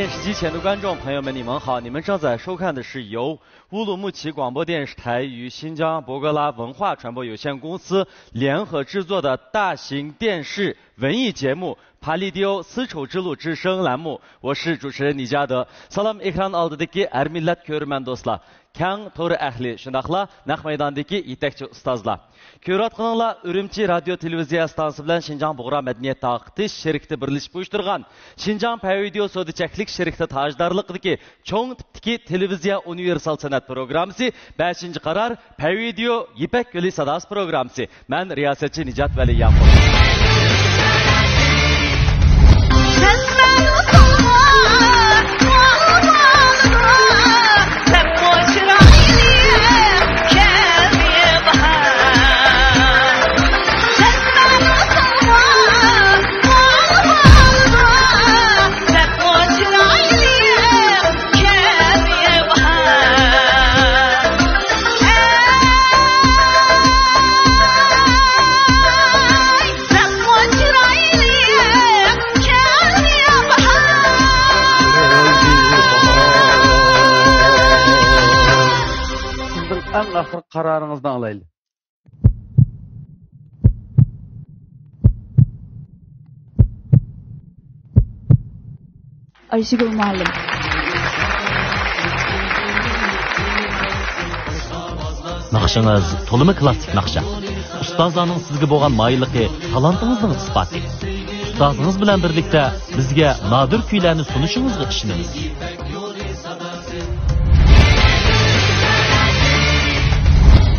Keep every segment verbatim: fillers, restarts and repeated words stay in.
电视机前的观众朋友们，你们好！你们正在收看的是由乌鲁木齐广播电视台与新疆博格拉文化传播有限公司联合制作的大型电视文艺节目《Palidio丝绸之路之声》栏目，我是主持人李嘉德。سالام ئېكران ئالدىدىكى ھەر مىللەت كۆرۈرمەن دوستلار، كەڭ تور ئەھلى، شۇنداقلا نەق مەيداندىكى يېتەكچى ئۇستازلار. كۆرۈۋاتقىنىڭلار ئۈرۈمچى رادىيو تېلېۋىزىيە ئىستانسىسى بىلەن شىنجاڭ بۇغرا مەدەنىيەت تارقىتىش شىركىتى بىرلىشىپ ئۇيۇشتۇرغان شىنجاڭ پەيۋىدېئو سودا چەكلىك شىركىتى تاجدارلىقىدىكى چوڭ تىپتىكى تېلېۋىزىيە ئۇنىۋېرسال سەنئەت پروگراممىسى، بەشىنچى قارار، پەيۋىدېئو يىپەك يولى ساداسى پروگراممىسى. مەن رىياسەتچى نىجات ۋەلى ياقۇپ. سىزنىڭ ئەڭ ئاخىرقى قارارىڭىزنى ئالايلى. ئايشىگۈل مۇئەللىم. ناخشىڭىز تولىمۇ كلاسسىك ناخشا. ئۇستازلارنىڭ سىزگە بولغان مايىللىقى تالانتىڭىزنىڭ ئىسپاتى. ئۇستازىڭىز بىلەن بىرلىكتە بىزگە نادىر كۈيلەرنى سۇنۇشىڭىزغا ئىشىنىمىز.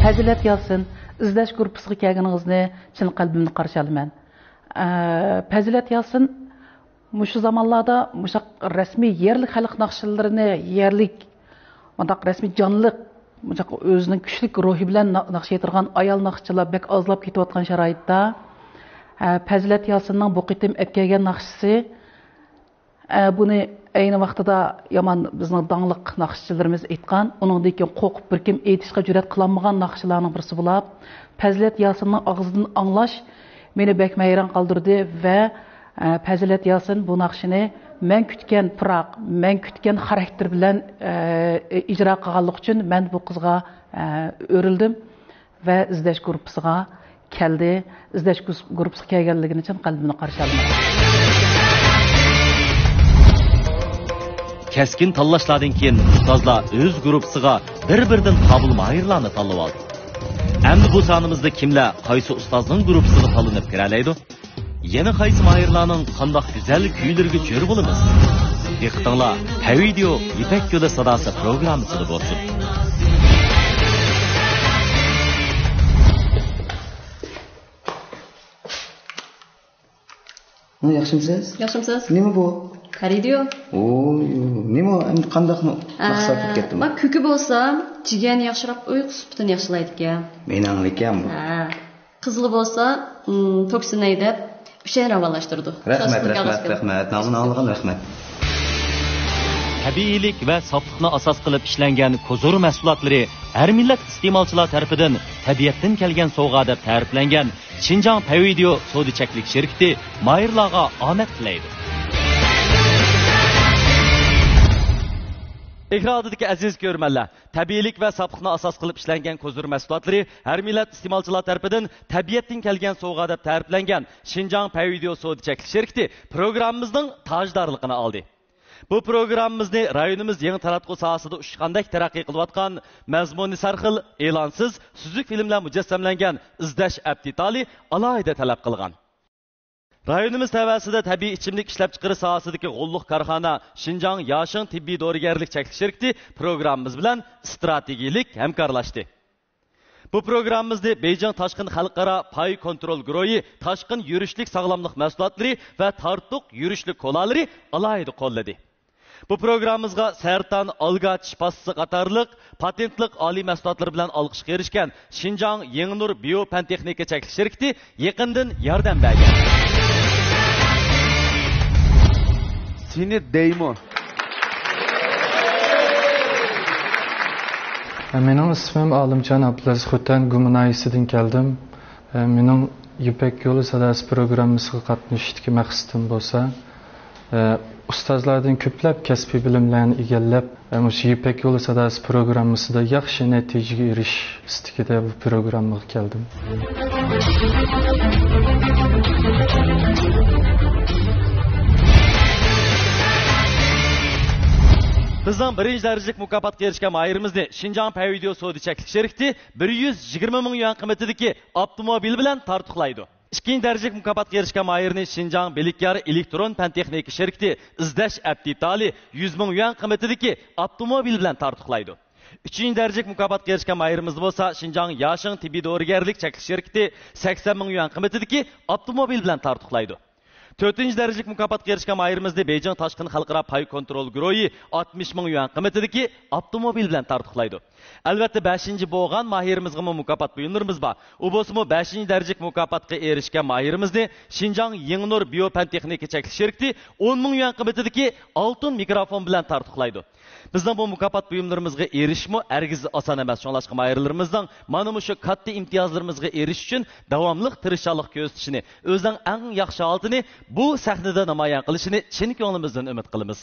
پەزىلەت ياسىن، ئىزدەش گۇرۇپپىسىغا كەلگىنىڭىزنى چىن قەلبىمدىن قارشى ئالىمەن. ئە، پەزىلەت ياسىن مۇشۇ زامانلاردا مۇشۇ رەسمىي يەرلىك خەلق ناخشىلىرىنى، يەرلىك مۇنداق رەسمىي جانلىق، مۇنداق ئۆزىنىڭ كۈچلۈك روھى بىلەن نا-، ناخشا ئېيتىدىغان ئايال ناخشىچىلار بەك ئازلاپ كېتىۋاتقان شارائىتتا، ئە، پەزىلەت ياسىننىڭ بۇ قېتىم ئەپ كەلگەن ناخشىسى، ئە، بۇنى ئەينى ۋاقتىدا يامان بىزنىڭ داڭلىق ناخشىچىلىرىمىز ئېيتقان، ئۇنىڭدىن كېيىن قورقۇپ بىر كىم ئېيتىشقا جۈرئەت قىلالمىغان ناخشىلارنىڭ بىرسى بولاپ، پەزىلەت ياسىننىڭ ئاغزىدىن ئاڭلاش مېنى بەكمۇ ھەيران قالدۇردى ۋە، ئە، پەزىلەت ياسىن بۇ ناخشىنى مەن كۈتكەن پىراق، مەن كۈتكەن خاراكتېر بىلەن، ئە، ئىجرا قىلغانلىقى ئۈچۈن مەن بۇ قىزغا، ئە، ئۆرۈلدۈم. ۋە ئىزدەش گۇرۇپپىسىغا كەلدى. ئىزدەش گۇس-، گۇرۇپپىسىغا كەلگەنلىكىنى چىن قەلبىمدىن قارشى ئالىمەن. كەسكىن تاللاشلاردىن كېيىن ئۇستازلار ئۆز گۇرۇپپىسىغا بىر-بىردىن قابىل ماھىرلارنى تاللىۋالدى. ئەمدى بۇ سانىمىزدا كىملەر قايسى ئۇستازنىڭ گۇرۇپپىسىغا تاللىنىپ كىرەلەيدۇ؟ يەنە قايسى ماھىرلارنىڭ قانداق گۈزەل كۈيلىرىگە جۆر بولىمىز؟ دىققىتىڭلار پەيۋىدېئو يىپەك يولى ساداسى پروگراممىسىدا بولسۇن. ھە، ياخشىمسىز؟ ياخشىمسىز؟ نېمە بۇ؟ پەيۋىدېئو. ئوي، نېمە ئەمدى قانداق مەقسەت بولۇپ كەتتى بۇ؟ ما كۆكى بولسا جىگەرنى ياخشىراق ئۇيقۇ سۈپىتىنى ياخشىلايدىكەن. مېنىڭلىكەن بۇ. ھە. قىزىلى بولسا، ئىم، توكسىن ھەيدەپ، ئۈچەينى راۋانلاشتۇرىدۇ. رەھمەت، رەھمەت، رەھمەت. ناۋۇنى ئاڭلىغان رەھمەت. تەبىئىيلىك ۋە ساپلىقنى ئاساس قىلىپ ئىشلەنگەن كوزۇر مەھسۇلاتلىرى ھەر مىللەت ئىستېمالچىلار تەرىپىدىن تەبىئەتتىن كەلگەن سوۋغا دەپ تەرىپلەنگەن شىنجاڭ پەيۋىدېئو سودا چەكلىك شىركىتى ماھىرلارغا ئامەت تىلەيدۇ. ئېكران ئالدىدىكى ئەزىز كۆرۈرمەنلەر، تەبىئىيلىك ۋە ساپلىقنى ئاساس قىلىپ ئىشلەنگەن كوزۇر مەھسۇلاتلىرى ھەر مىللەت ئىستېمالچىلار تەرىپىدىن تەبىئەتتىن كەلگەن سوۋغا دەپ تەرىپلەنگەن شىنجاڭ پەيۋىدېئو سودا چەكلىك شىركىتى پروگراممىمىزنىڭ تاجدارلىقىنى ئالدى. بۇ پروگراممىمىزنى رايونىمىز يېڭى تاراتقۇ ساھەسىدە ئۇچقاندەك تەرەققىي قىلىۋاتقان، مەزمۇنى سەرخىل، ئېلانسىز، سۈزۈك فىلىملەر مۇجەسسەملەنگەن ئىزدەش ئەپ دېتالى ئالاھىدە تەلەپ قىلغان. رايونىمىز تەۋەسىدە تەبىئىي ئىچىملىك ئىشلەپچىقىرىش ساھەسىدىكى غوللۇق كارخانا شىنجاڭ ياشىڭ تېببىي دورىگەرلىك چەكلىك شىركىتى پروگراممىمىز بىلەن ئىستراتېگىيىلىك ھەمكارلاشتى. بۇ پروگراممىمىزنى بېيجىڭ تاشقىن خەلقئارا پاي كونترول گۇرۇھى تاشقىن يۈرۈشلۈك ساغلاملىق مەھسۇلاتلىرى ۋە تارتۇق يۈرۈشلۈك كولالىرى ئالاھىدە قوللىدى. بۇ پروگراممىمىزغا سەرتان ئالگا چىش پاستىسى قاتارلىق پاتېنتلىق ئالىي مەھسۇلاتلىرى بىلەن ئالقىشقا ئېرىشكەن شىنجاڭ يېڭىنۇر بىيو پەن تېخنىكا چەكلىك شىركىتى يېقىندىن ياردەم بەرگەن. سېنى دەيمۇ؟ مېنىڭ ئىسمىم ئالىمجان ئابلىز، خوتەن گۇما ناھىيەسىدىن كەلدىم. مېنىڭ يىپەك يولى ساداسى پروگراممىسىغا قاتنىشىشتىكى مەقسىتىم بولسا، ئۇستازلاردىن كۆپلەپ كەسپىي بىلىملەرنى ئىگىلەپ، مۇشۇ يىپەك يولى ساداسى پروگراممىسىدا ياخشى نەتىجىگە ئېرىشىش ئىستىكىدە بۇ پروگراممىغا كەلدىم. بىزنىڭ بىرىنچى دەرىجىلىك مۇكاپاتقا ئېرىشكەن ماھىرىمىزنى شىنجاڭ پەن ۋىدېئو سودا چەكلىك شىركىتى بىر يۈز يىگىرمە مىڭ يۈەن قىممىتىدىكى ئاپتوموبىل بىلەن تارتۇقلايدۇ. ئىككىنچى دەرىجىلىك مۇكاپاتقا ئېرىشكەن ماھىرنى شىنجاڭ بىلىكيار ئېلېكترون پەن تېخنىكا شىركىتى ئىزدەش ئەپتىتالى يۈز مىڭ يۈەن قىممىتىدىكى ئاپتوموبىل بىلەن تارتۇقلايدۇ. ئۈچىنچى دەرىجىلىك مۇكاپاتقا ئېرىشكەن ماھىرىمىزنى بولسا شىنجاڭ ياشىڭ تېببىي دورىگەرلىك چەكلىك شىركىتى سەكسەن مىڭ يۈەن قىممىتىدىكى ئاپتوموبىل بىلەن تارتۇقلايدۇ. تۆتىنچى دەرىجىلىك مۇكاپاتقا ئېرىشكەن ماھىرىمىزنى بېيجىڭ تاشقىن خەلقئارا پاي كونترول گۇرۇھى ئاتمىش مىڭ يۈەن قىممىتىدىكى ئاپتوموبىل بىلەن تارتۇقلايدۇ. ئەلۋەتتە، بەشىنچى بولغان ماھىرىمىزغىمۇ مۇكاپات بۇيۇملىرىمىز بار. ئۇ بولسىمۇ بەشىنچى دەرىجىلىك مۇكاپاتقا ئېرىشكەن ماھىرىمىزنى شىنجاڭ يېڭىنۇر بىيو پەن تېخنىكا چەكلىك شىركىتى ئون مىڭ يۈەن قىممىتىدىكى ئالتۇن مىكروفون بىلەن تارتۇقلايدۇ. بىزنىڭ بۇ مۇكاپات بۇيۇملىرىمىزغا ئېرىشىشمۇ ھەرگىز ئاسان ئەمەس. شۇڭلاشقا ماھىرلىرىمىزنىڭ مانا مۇشۇ كاتتا ئىمتىيازلىرىمىزغا ئېرىشىش ئۈچۈن داۋاملىق تىرىشچانلىق كۆرسىتىشىنى، ئۆزىنىڭ ئەڭ ياخشى ھالىتىنى بۇ سەھنىدە نامايان قىلىشىنى چىن كۆڭلىمىزدىن ئۈمىد قىلىمىز.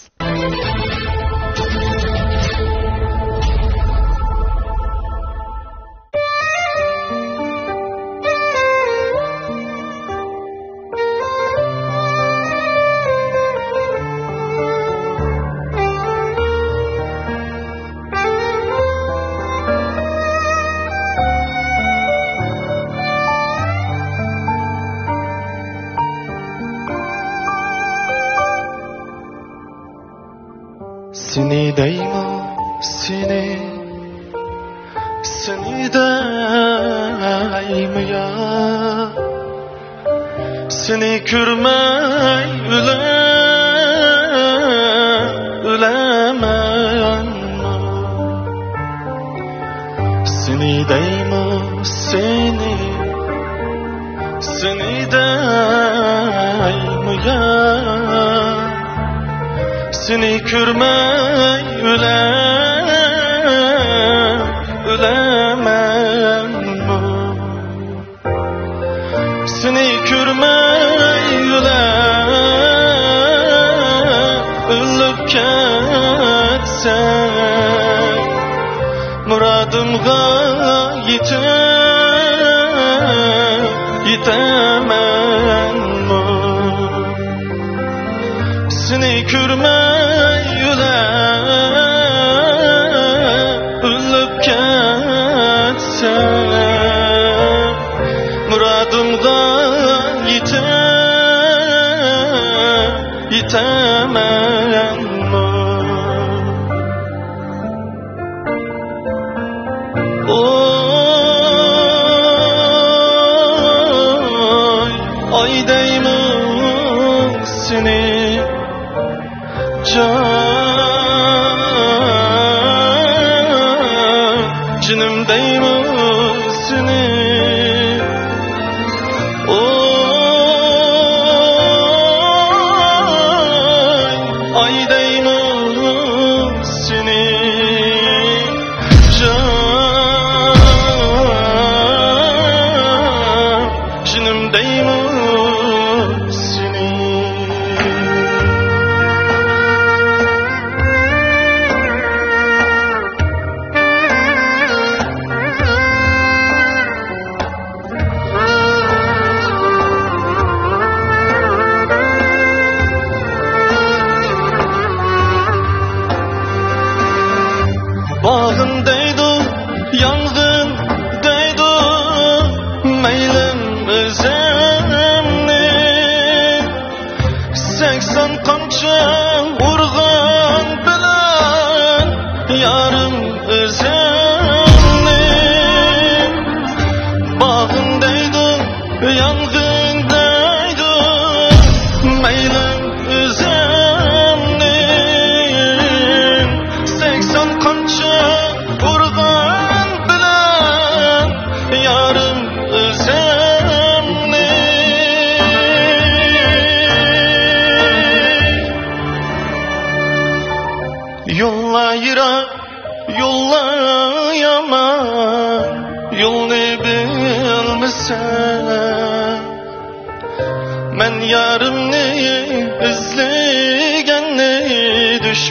سېنى دەيمۇ، سېنى، سېنى دەيمۇ يا؟ سېنى كۆرمەي ئۆلە-، ئۆلەمەنمۇ؟ سېنى دەيمۇ، سېنى، سېنى دەيمۇ يا؟ سېنى كۆرمەي ئۆلە-، ئۆلەمەنمۇ؟ سېنى كۆرمەي ئۆلە-، ئۆلۈپ كەتسەم، مۇرادىمغا يېتىپ، يېتەمەنمۇ؟ سېنى كۆرمەي ئۆلە-، ئۆلۈپ كەتسەم، مۇرادىمغا يېتىپ، يېتەمەنمۇ؟ ئوي، ئاي دەيمۇ سېنى، جان، جېنىم دەيمۇ سېنى. ئوي، ئاي دەيمۇ سېنى، جان، جېنىم دەيمۇ سېنى. باغىم دەيدۇ، يانغىن دەيدۇ، مەيلىم ئۆزۈمنى. سەكسەن قامچا ئۇرغان بىلەن يارىم ئۆزۈمنى. باغىم دەيدۇ، يانغىن دەيدۇ، مەيلىم ئۆزۈمنى. سەكسەن قامچا ئۇرغان بىلەن يارىم ئۆزۈمنى. يوللار يىراق، يوللار يامان، يولنى بىلمىسەم. مەن يارىمنى ئىزلىگەن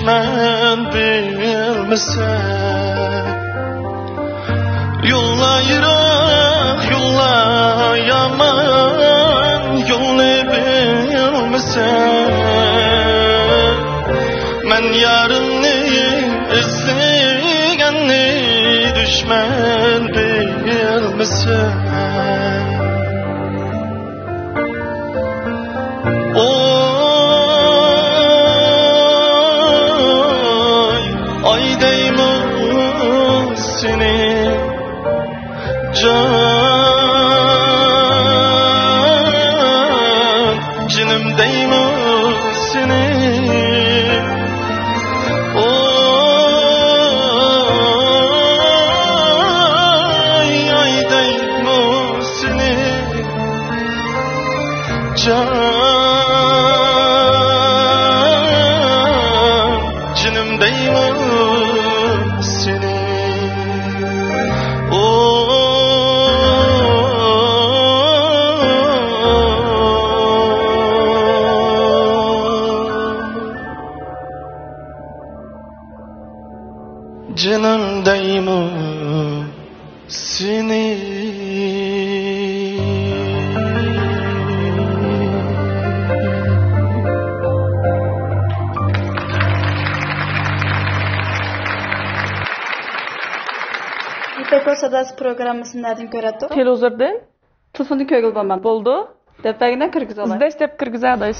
مەن بىلمىسەم، يوللار يىراق، يوللار يامان، يولنى بىلمىسەم، مەن يارىمنى ئىزلىگەننى دۈشمەن بىلمىسەم. ئوي، ئاي دەيمۇ سېنى، جان، جېنىم دەيمۇ سېنى. ئوي، ئاي دەيمۇ سېنى، جان، جېنىم دەيمۇ سېنى. ئو، جېنىم دەيمۇ سېنى. يىپەك يولى ساداسى پروگراممىسىنى نەدىن كۆرەتتۇق؟ تېلېۋىزوردىن. تېلېفوندا كۆرگىلى بولمام. بولدى. دەپ بەرگىنە كىرگۈزەلاي. ئىزدەش دەپ كىرگۈزە، ئاداش.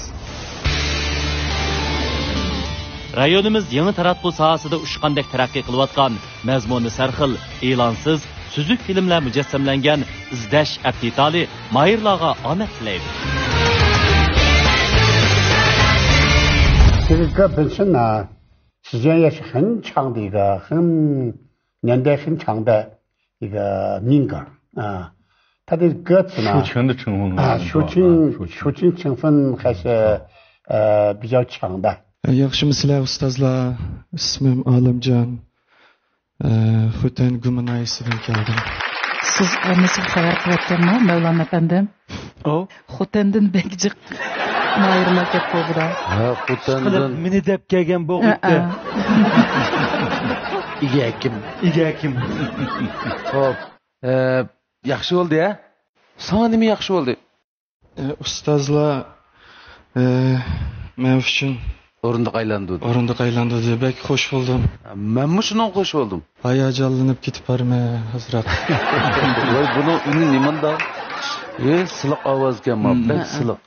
رايونىمىز يېڭى تاراتقۇ ساھەسىدە ئۇچقاندەك تەرەققىي قىلىۋاتقان، مەزمۇنى سەرخىل، ئېلانسىز، سۈزۈك فىلىملەر مۇجەسسەملەنگەن ئىزدەش ئەپ دېتالى ماھىرلارغا ئامەت تىلەيدۇ. 这个歌本身呢，时间也是很长的一个，很年代很长的一个民歌啊。它的歌词呢，抒情的成分啊，抒情，抒情成分还是呃比较强的。 ياخشىمۇسىلەر ئۇستازلار؟ ئىسمىم ئالىمجان. ئە، خوتەن گۇما ناھىيەسىدىن كەلدىم. سىز ھەممىسىگە خەۋەر قىلىۋەتكەنما، مەۋلانا ئەپەندىم؟ ئو؟ خوتەندىن بەك جىق ماھىرلار كەپ بولغۇدا. ھە، خوتەندىن. ئىشقىلىپ مېنى دەپ كەلگەن بولغۇيتتى. ئە، ئە. ئىگە ھەكىم. ئىگە ھەكىم. خوپ. ئە، ياخشى بولدى، ھە؟ ساڭا نېمە ياخشى بولدى؟ ئە، ئۇستازلار، ئە، مەن ئۈچۈن ئورۇندۇق ئايلاندۇردى. ئورۇندۇق ئايلاندۇردى. بەك خوش بولدۇم. مەنمۇ شۇنىڭغا خوش بولدۇم. ھاياجانلىنىپ كېتىپ بارمەن ئازراق. ۋاي، بۇنىڭ ئۈنى نېمانداق؟ ئى، سىلىق ئاۋازكەن، مم. بەك سىلىق.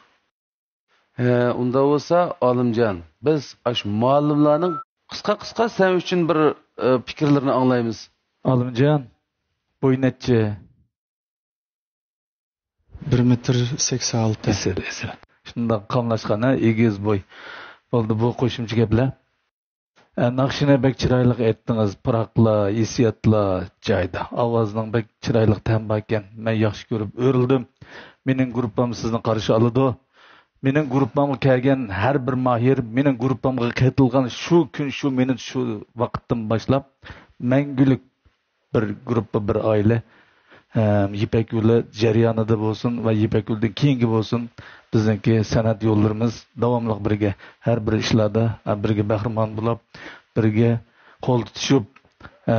ھە، ئۇنداق بولسا، ئالىمجان، بىز ئاشۇ مۇئەللىملارنىڭ قىسقا-قىسقا سەن ئۈچۈن بىر، ئە، پىكىرلىرىنى ئاڭلايمىز. ئالىمجان، بوي نەچچە؟ بىر مېتىر سەكسەن ئالتە. ئېسىل، ئېسىل. شۇنداق قاملاشقان، ھە، ئېگىز بوي. بولدى، بۇ قوشۇمچە گەپلەر. ئە، ناخشىنى بەك چىرايلىق ئېيتتىڭىز، پۇراقلار، ھېسسىياتلار جايىدا. ئاۋازنىڭ بەك چىرايلىق تەم باركەن. مەن ياخشى كۆرۈپ ئۆرۈلدۈم. مېنىڭ گۇرۇپپام سىزنى قارشى ئالىدۇ. مېنىڭ گۇرۇپپامغا كەلگەن ھەر بىر ماھىر، مېنىڭ گۇرۇپپامغا قېتىلغان شۇ كۈن، شۇ مىنۇت، شۇ ۋاقىتتىن باشلاپ مەڭگۈلۈك بىر گۇرۇپپا، بىر ئائىلە، ئەم، يىپەك يولى جەريانىدا بولسۇن ۋە يىپەك يولىدىن كېيىنكى بولسۇن، بىزنىڭكى سەنئەت يوللىرىمىز داۋاملىق بىرگە، ھەر بىر ئىشلاردا، ئە، بىرگە بەھرىمەن بولۇپ، بىرگە قول تۇتۇشۇپ، ئە،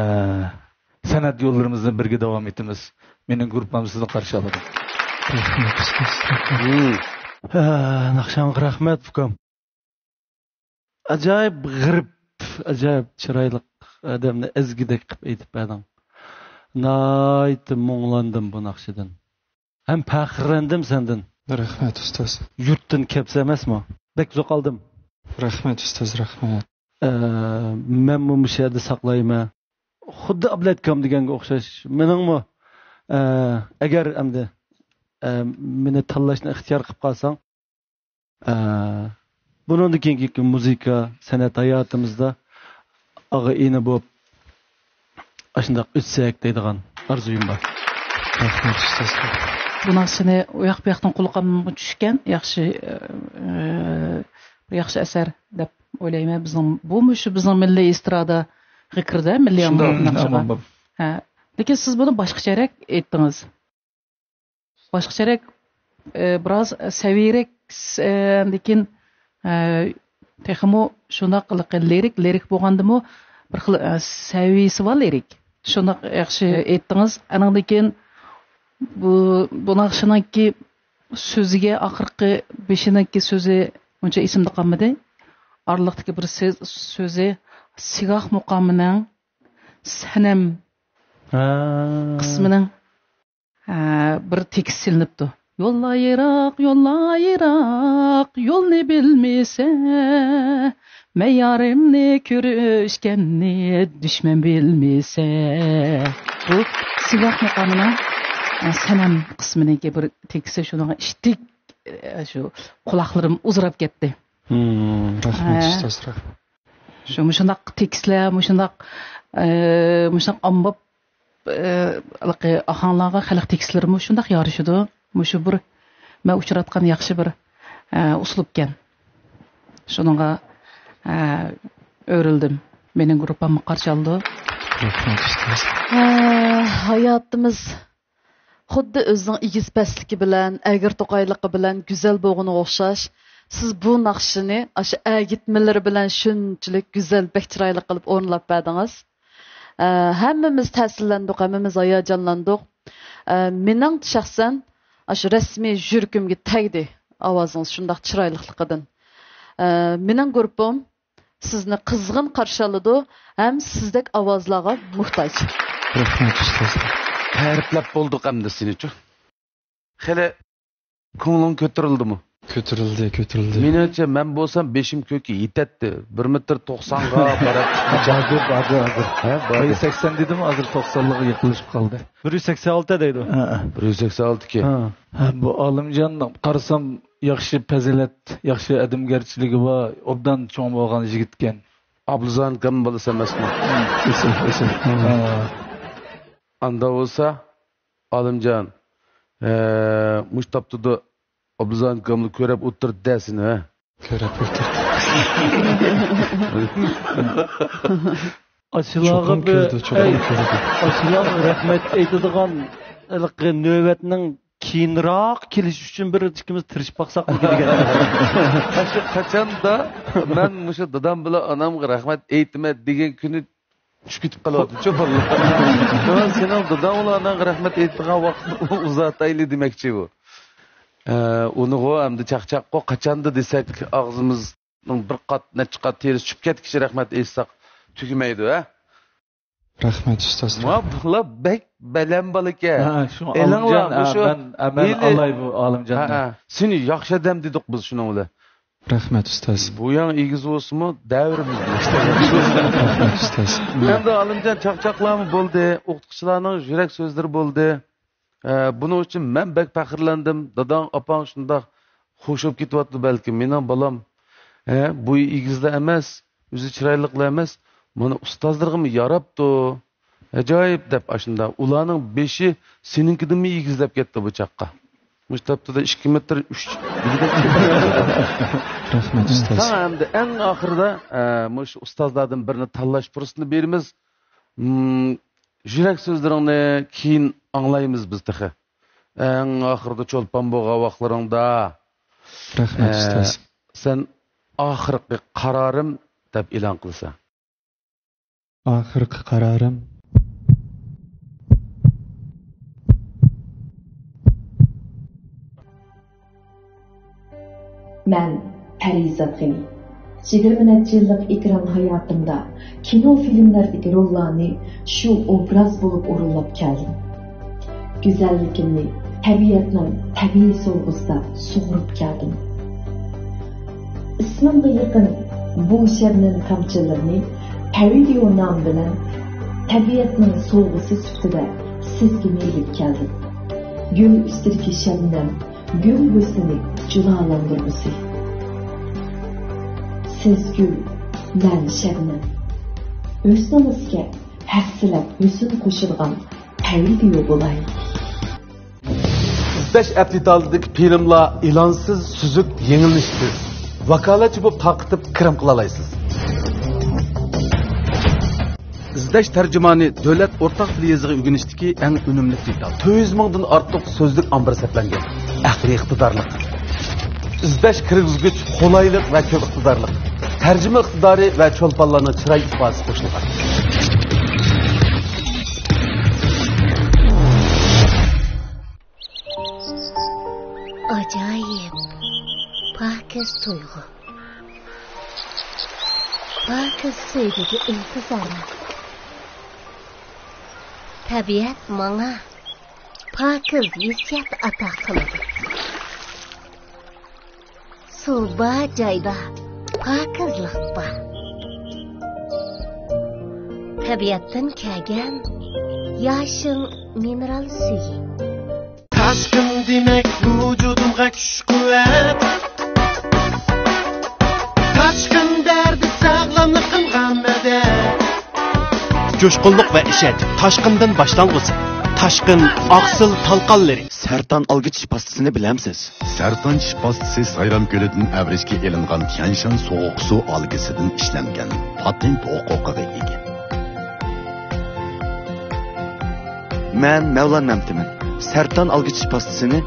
سەنئەت يوللىرىمىزنى بىرگە داۋام ئېتىمىز. مېنىڭ گۇرۇپپام سىزنى قارشى ئالىدۇ. ھە، ناخشاڭغا رەھمەت، ئۇكام. ئاجايىپ غېرىب، ئاجايىپ چىرايلىق، ئادەمنى ئەزگۈدەك قىلىپ ئېيتىپ بەردىڭ. ناھايىتى مۇڭلاندىم بۇ ناخشىدىن. ھەم پەخىرلەندىم سەندىن. رەھمەت، ئۇستاز. يۇرتتىن كەپسە ئەمەسمۇ؟ بەك زوق ئالدىم. رەھمەت، ئۇستاز، رەھمەت. ئە، مەنمۇ مۇشۇ يەردە ساقلايمەن. خۇددى ئابلەتكام دېگەنگە ئوخشاش. مېنىڭمۇ، ئە، ئەگەر ئەمدى، ئە، مېنى تاللاشنى ئىختىيار قىلىپ قالساڭ، ئە، بۇنىڭدىن كېيىنكى مۇزىكا، سەنئەت ھاياتىمىزدا ئاغا-ئىنى بولۇپ، ئاشۇنداق ئۆتسەك دەيدىغان ئارزۇيۇم بار. رەھمەت، ئۇستاز. بۇ ناخشىنى ئۇ ياق بۇ ياقتىن قۇلىقىمغا چۈشكەن، ياخشى، ئە، بىر ياخشى ئەسەر دەپ ئويلايمەن. بىزنىڭ، بۇمۇ شۇ بىزنىڭ مىللىي ئېسترادىغا كىرىدۇ، مىللىي شۇنداق، ئاڭلىنىش ناخشىغا. ئامان بار. ھە. لېكىن سىز بۇنى باشقىچەرەك ئېيتتىڭىز. باشقىچەرەك، ئە، بىراز سەۋىيرەك، ئە، لېكىن، ئە، تېخىمۇ شۇنداق لىرىك، لىرىك بولغاندىمۇ بىر خىل، ئە، سەۋىيىسى بار لىرىك. شۇنداق ياخشى ئېيتتىڭىز. ئانىڭدىن كېيىن بۇ، بۇ ناخشىنىڭكى سۆزىگە ئاخىرقى بېشىنىڭكى سۆزى ئۇنچە ئېسىمدە قالمىدى. ئارىلىقتىكى بىر سۆز، سۆزى سىگاھ مۇقامىنىڭ سەنەم ھە. قىسمىنىڭ، ھە، بىر تېكىست سېلىنىپتۇ. يوللار يىراق، يوللار يىراق، يولنى بىلمىسە، مەيارىمنى كۆرۈشكەننى دۈشمەن بىلمىسە. بۇ سىگاھ مۇقامىنىڭ، ئە، سەنەم قىسمىنىڭكى بىر تېكىستى، شۇنىڭغا ئىشتىك، ئە، شۇ قۇلاقلىرىم ئۇزىراپ كەتتى. ھىم، رەھمەت، ھە. ئۇستاز، رەھمەت. شۇ مۇشۇنداق تېكىستلەر، مۇشۇنداق، ئە، مۇشۇنداق ئامباپ، ئە، ھېلىقى ئاھاڭلارغا خەلق تېكىستلىرىمۇ شۇنداق يارىشىدۇ. مۇشۇ بىر مەن ئۇچراتقان ياخشى بىر، ئە، ئۇسلۇبكەن. شۇنىڭغا، ئە، ئۆرۈلدۈم. مېنىڭ گۇرۇپپاممۇ قارشى ئالىدۇ. رەھمەت، ئۇستاز. ئە، ھاياتىمىز خۇددى ئۆزىنىڭ ئېگىز-پەسلىكى بىلەن، ئەگرى-توقايلىقى بىلەن گۈزەل بولغىنىغا ئوخشاش، سىز بۇ ناخشىنى ئاشۇ ئەگىتمىلىرى بىلەن شۇنچىلىك گۈزەل، بەك چىرايلىق قىلىپ ئورۇنلاپ بەردىڭىز. ئە، ھەممىمىز تەسىرلەندۇق، ھەممىمىز ھاياجانلاندۇق. ئە، مېنىڭ شەخسەن ئاشۇ رەسمىي يۈرىكىمگە تەگدى ئاۋازىڭىز شۇنداق چىرايلىقلىقىدىن. ئە، مېنىڭ گۇرۇپپام سىزنى قىزغىن قارشى ئالىدۇ ھەم سىزدەك ئاۋازلارغا موھتاج. رەھمەت، ئۇستاز. تەرىپلەپ بولدۇق ئەمدى سېنىچۇ. خېلى كۆڭلۈڭ كۆتۈرۈلدىمۇ؟ كۆتۈرۈلدى، كۆتۈرۈلدى. مېنىڭچە، مەن بولسام بېشىم كۆككە يېتەتتى. بىر مېتىر توقسانغا باراتتىم. بارىدۇ، بارىدۇ، ھە، بارىدۇ. بىر يۈز سەكسەن دېدىم، ھازىر توقسانلارغا يېقىنلىشىپ قالدى. بىر يۈز سەكسەن ئالتە دەيدۇ. ھە، ھە. بىر يۈز سەكسەن ئالتە ئىكەن. ھە. ھە، بۇ ئالىمجان قارىسام، ياخشى پەزىلەت، ياخشى ئادەمگەرچىلىكى بار، ئوبدان چوڭ بولغان يىگىتكەن. ئابلىزان ئاكام بالىسى ئەمەسمۇ؟ ئېسىل، ئېسىل. ھە. ئاندا بولسا، ئالىمجان، ئە، مۇشۇ تاپتىدا ئابلىزان ئاكامنى كۆرەپ ئولتۇردى دە سېنى، ھە؟ كۆرەپ ئولتۇردى. ئاشۇلارغا چوقۇم بىر، كۆردى، چوقۇم ئەي، كۆردى. ئاشۇلارغا رەھمەت ئېيتىدىغان ھېلىقى نۆۋەتنىڭ كېيىنراق كېلىشى ئۈچۈن بىر ئىككىمىز تىرىشىپ باقساقمۇ دېگەن. قاچاندا مەن مۇشۇ دادام بىلەن ئانامغا رەھمەت ئېيتىمەن دېگەن كۈنى چۈشۈپ كېتىپ قالىۋاتىدۇ، چوپانلار. شۇڭا سېنىڭ داداڭ بىلەن ئاناڭغا رەھمەت ئېيتىدىغان ۋاقىتنى ئۇزارتايلى دېمەكچى بۇ. ئە، ئۇنىغۇ ئەمدى چاقچاققۇ قاچاندا دېسەك، ئاغزىمىزنىڭ بىر قات، نەچچە قات تېرىسى چۈشۈپ كەتكىچە رەھمەت ئېيتساق تۈگىمەيدۇ، ھە؟ رەھمەت، ئۇستاز. ما، بۇلار بەك بەلەن بالىكەن. ھە، شۇ ئېلىڭلار، ئالىمجان، مۇشۇ ھە، مەن، ھە، مەن ھېلى ئالاي بۇ ئالىمجاننى. ھە، ھە. سېنى ياخشى ئادەم دېدۇق بىز شۇنىڭ بىلەن. رەھمەت، ئۇستاز. بۇ ياڭ ئېگىز بولسىمۇ، دەۋرىمىز بىلەن. رەھمەت، ئۇستاز. ئەمدى ئالىمجان چاقچاقلارمۇ بولدى، ئوقۇتقۇچىلارنىڭ يۈرەك سۆزلىرى بولدى. ئە، بۇنىڭ ئۈچۈن مەن بەك پەخىرلەندىم. داداڭ، ئاپاڭ شۇنداق خوش بولۇپ كېتىۋاتىدۇ بەلكىم. مېنىڭ بالام، ھە، بويى ئېگىزلا ئەمەس، ئۆزى چىرايلىقلا ئەمەس، مانا ئۇستازلىرىغىمۇ ياراپتۇ. ئاجايىپ دەپ ئاشۇنداق. ئۇلارنىڭ بېشى سېنىڭكىدىنمۇ ئېگىزلەپ كەتتى بۇ چاغقا. مۇشۇ تاپتىدا ئىككى مېتىر ئۈچ دېگۈدەك. رەھمەت، ئۇستاز. ساڭا ئەمدى ئەڭ ئاخىرىدا، ئە، مۇشۇ ئۇستازلاردىن بىرنى تاللاش پۇرسىتىنى بېرىمىز. مم، يۈرەك سۆزلىرىڭنى كېيىن ئاڭلايمىز بىز تېخى. ئەڭ ئاخىرىدا چولپان بولغان ۋاقىتلىرىڭدا، رەھمەت، ئە، ئۇستاز. سەن ئاخىرقى قارارىم دەپ ئېلان قىلسا. ئاخىرقى قارارىم. مەن پەرىزات غېنى. يىگىرمە نەچچە يىللىق ئېكران ھاياتىمدا كىنو، فىلىملەردىكى روللارنى شۇ ئوبراز بولۇپ ئورۇنلاپ كەلدىم. گۈزەللىكىمنى تەبىئەتنىڭ تەبىئىي سوۋغىسىدا سۇغۇرۇپ كەلدىم. ئىسمىمغا يېقىن بۇ شەبنەم تامچىلىرىنى پەۋىدىيو نامى بىلەن تەبىئەتنىڭ سوۋغىسى سۈپىتىدە سىزگىمۇ ئېلىپ كەلدىم. گۈل ئۈستىدىكى شەبنەم، گۈل ھۆسنىنى جۇلالاندۇرغۇسى. سىز گۈل، مەن شەبنەم. ھۆسنىڭىزگە ھەسسىلەپ ھۆسن قوشىدىغان پەۋىدىيو بولاي. ئىزدەش ئەپ دېتالىدىكى فىلىملار ئېلانسىز، سۈزۈك، يېڭىلىنىشسىز. ۋاكالەتچى بولۇپ تارقىتىپ كىرىم قىلالايسىز. ئىزدەش تەرجىمانى دۆلەت ئورتاق تىل يېزىقى ئۆگىنىشتىكى ئەڭ ئۈنۈملۈك دېتال. تۆت يۈز مىڭدىن ئارتۇق سۆزلۈك ئامبىرى سەپلەنگەن. ئەقلىي ئىقتىدارلىق. ئىزدەش كىرگۈزگۈچ قولايلىق ۋە كۆپ ئىقتىدارلىق. تەرجىمە ئىقتىدارى ۋە چولپانلارنىڭ چىراي ئىپادىسى قوشۇلغان. ئاجايىپ، پاكىز تۇيغۇ. پاكىز سۆيگۈگە ئىنتىزارلىق. تەبىئەت ماڭا پاكىز ھېسسىيات ئاتا قىلىدۇ. سۇ بار جايدا پاكىزلىق بار. تەبىئەتتىن كەلگەن ياشىل مىنېرال سۈيى. تاشقىن دېمەك ۋۇجۇدۇمغا كۈچ-قۇۋۋەت. تاشقىن بەردى ساغلاملىقىمغا مەدەت. جۇشقۇنلۇق ۋە ئىشەنچ تاشقىندىن باشلانغۇسى. تاشقىن ئاقسىل تالقانلىرى. سەرتان ئالگۈ چىش پاستىسىنى بىلەمسىز؟ سەرتان چىش پاستىسى سايرام كۆلىدىن ئەۋرىشكە ئېلىنغان تيەنشان سوغۇق سۇ ئالگىسىدىن ئىشلەنگەن، پاتېنت ھوقۇقىغا ئىگە. مەن مەۋلان مەمتىمىن. سەرتان ئالگۈ چىش پاستىسىنى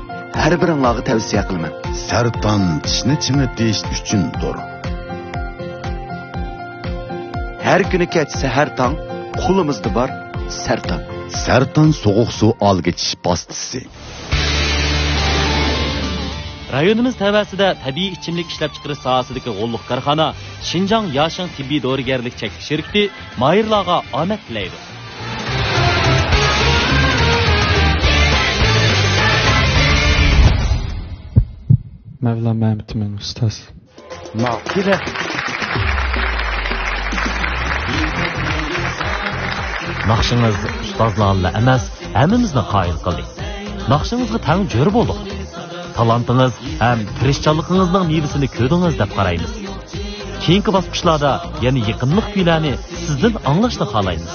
ھەر بىرىڭلارغا تەۋسىيە قىلىمەن. سەرتان چىشنى چىڭىتىش ئۈچۈندۇر. ھەر كۈنى كەچ سەھەر تاڭ قولىمىزدا بار سەرتان. سەرتان سوغۇق سۇ ئالگۈ چىش پاستىسى. رايونىمىز تەۋەسىدە تەبىئىي ئىچىملىك ئىشلەپچىقىرىش ساھەسىدىكى غوللۇق كارخانا شىنجاڭ ياشىڭ تېببىي دورىگەرلىك چەكلىك شىركىتى ماھىرلارغا ئامەت تىلەيدۇ. مەۋلان مەمتىمىن ئۇستاز. ماقۇل. ناخشىڭىز ئۇستازلارلا ئەمەس، ھەممىمىزنى قايىل قىلدى. ناخشىڭىزغا تەڭ جۆر بولدۇق. تالانتىڭىز ھەم تىرىشچانلىقىڭىزنىڭ مېۋىسىنى كۆردىڭىز دەپ قارايمىز. كېيىنكى باسقۇچلاردا يەنە يېقىملىق كۈيلەرنى سىزدىن ئاڭلاشنى خالايمىز.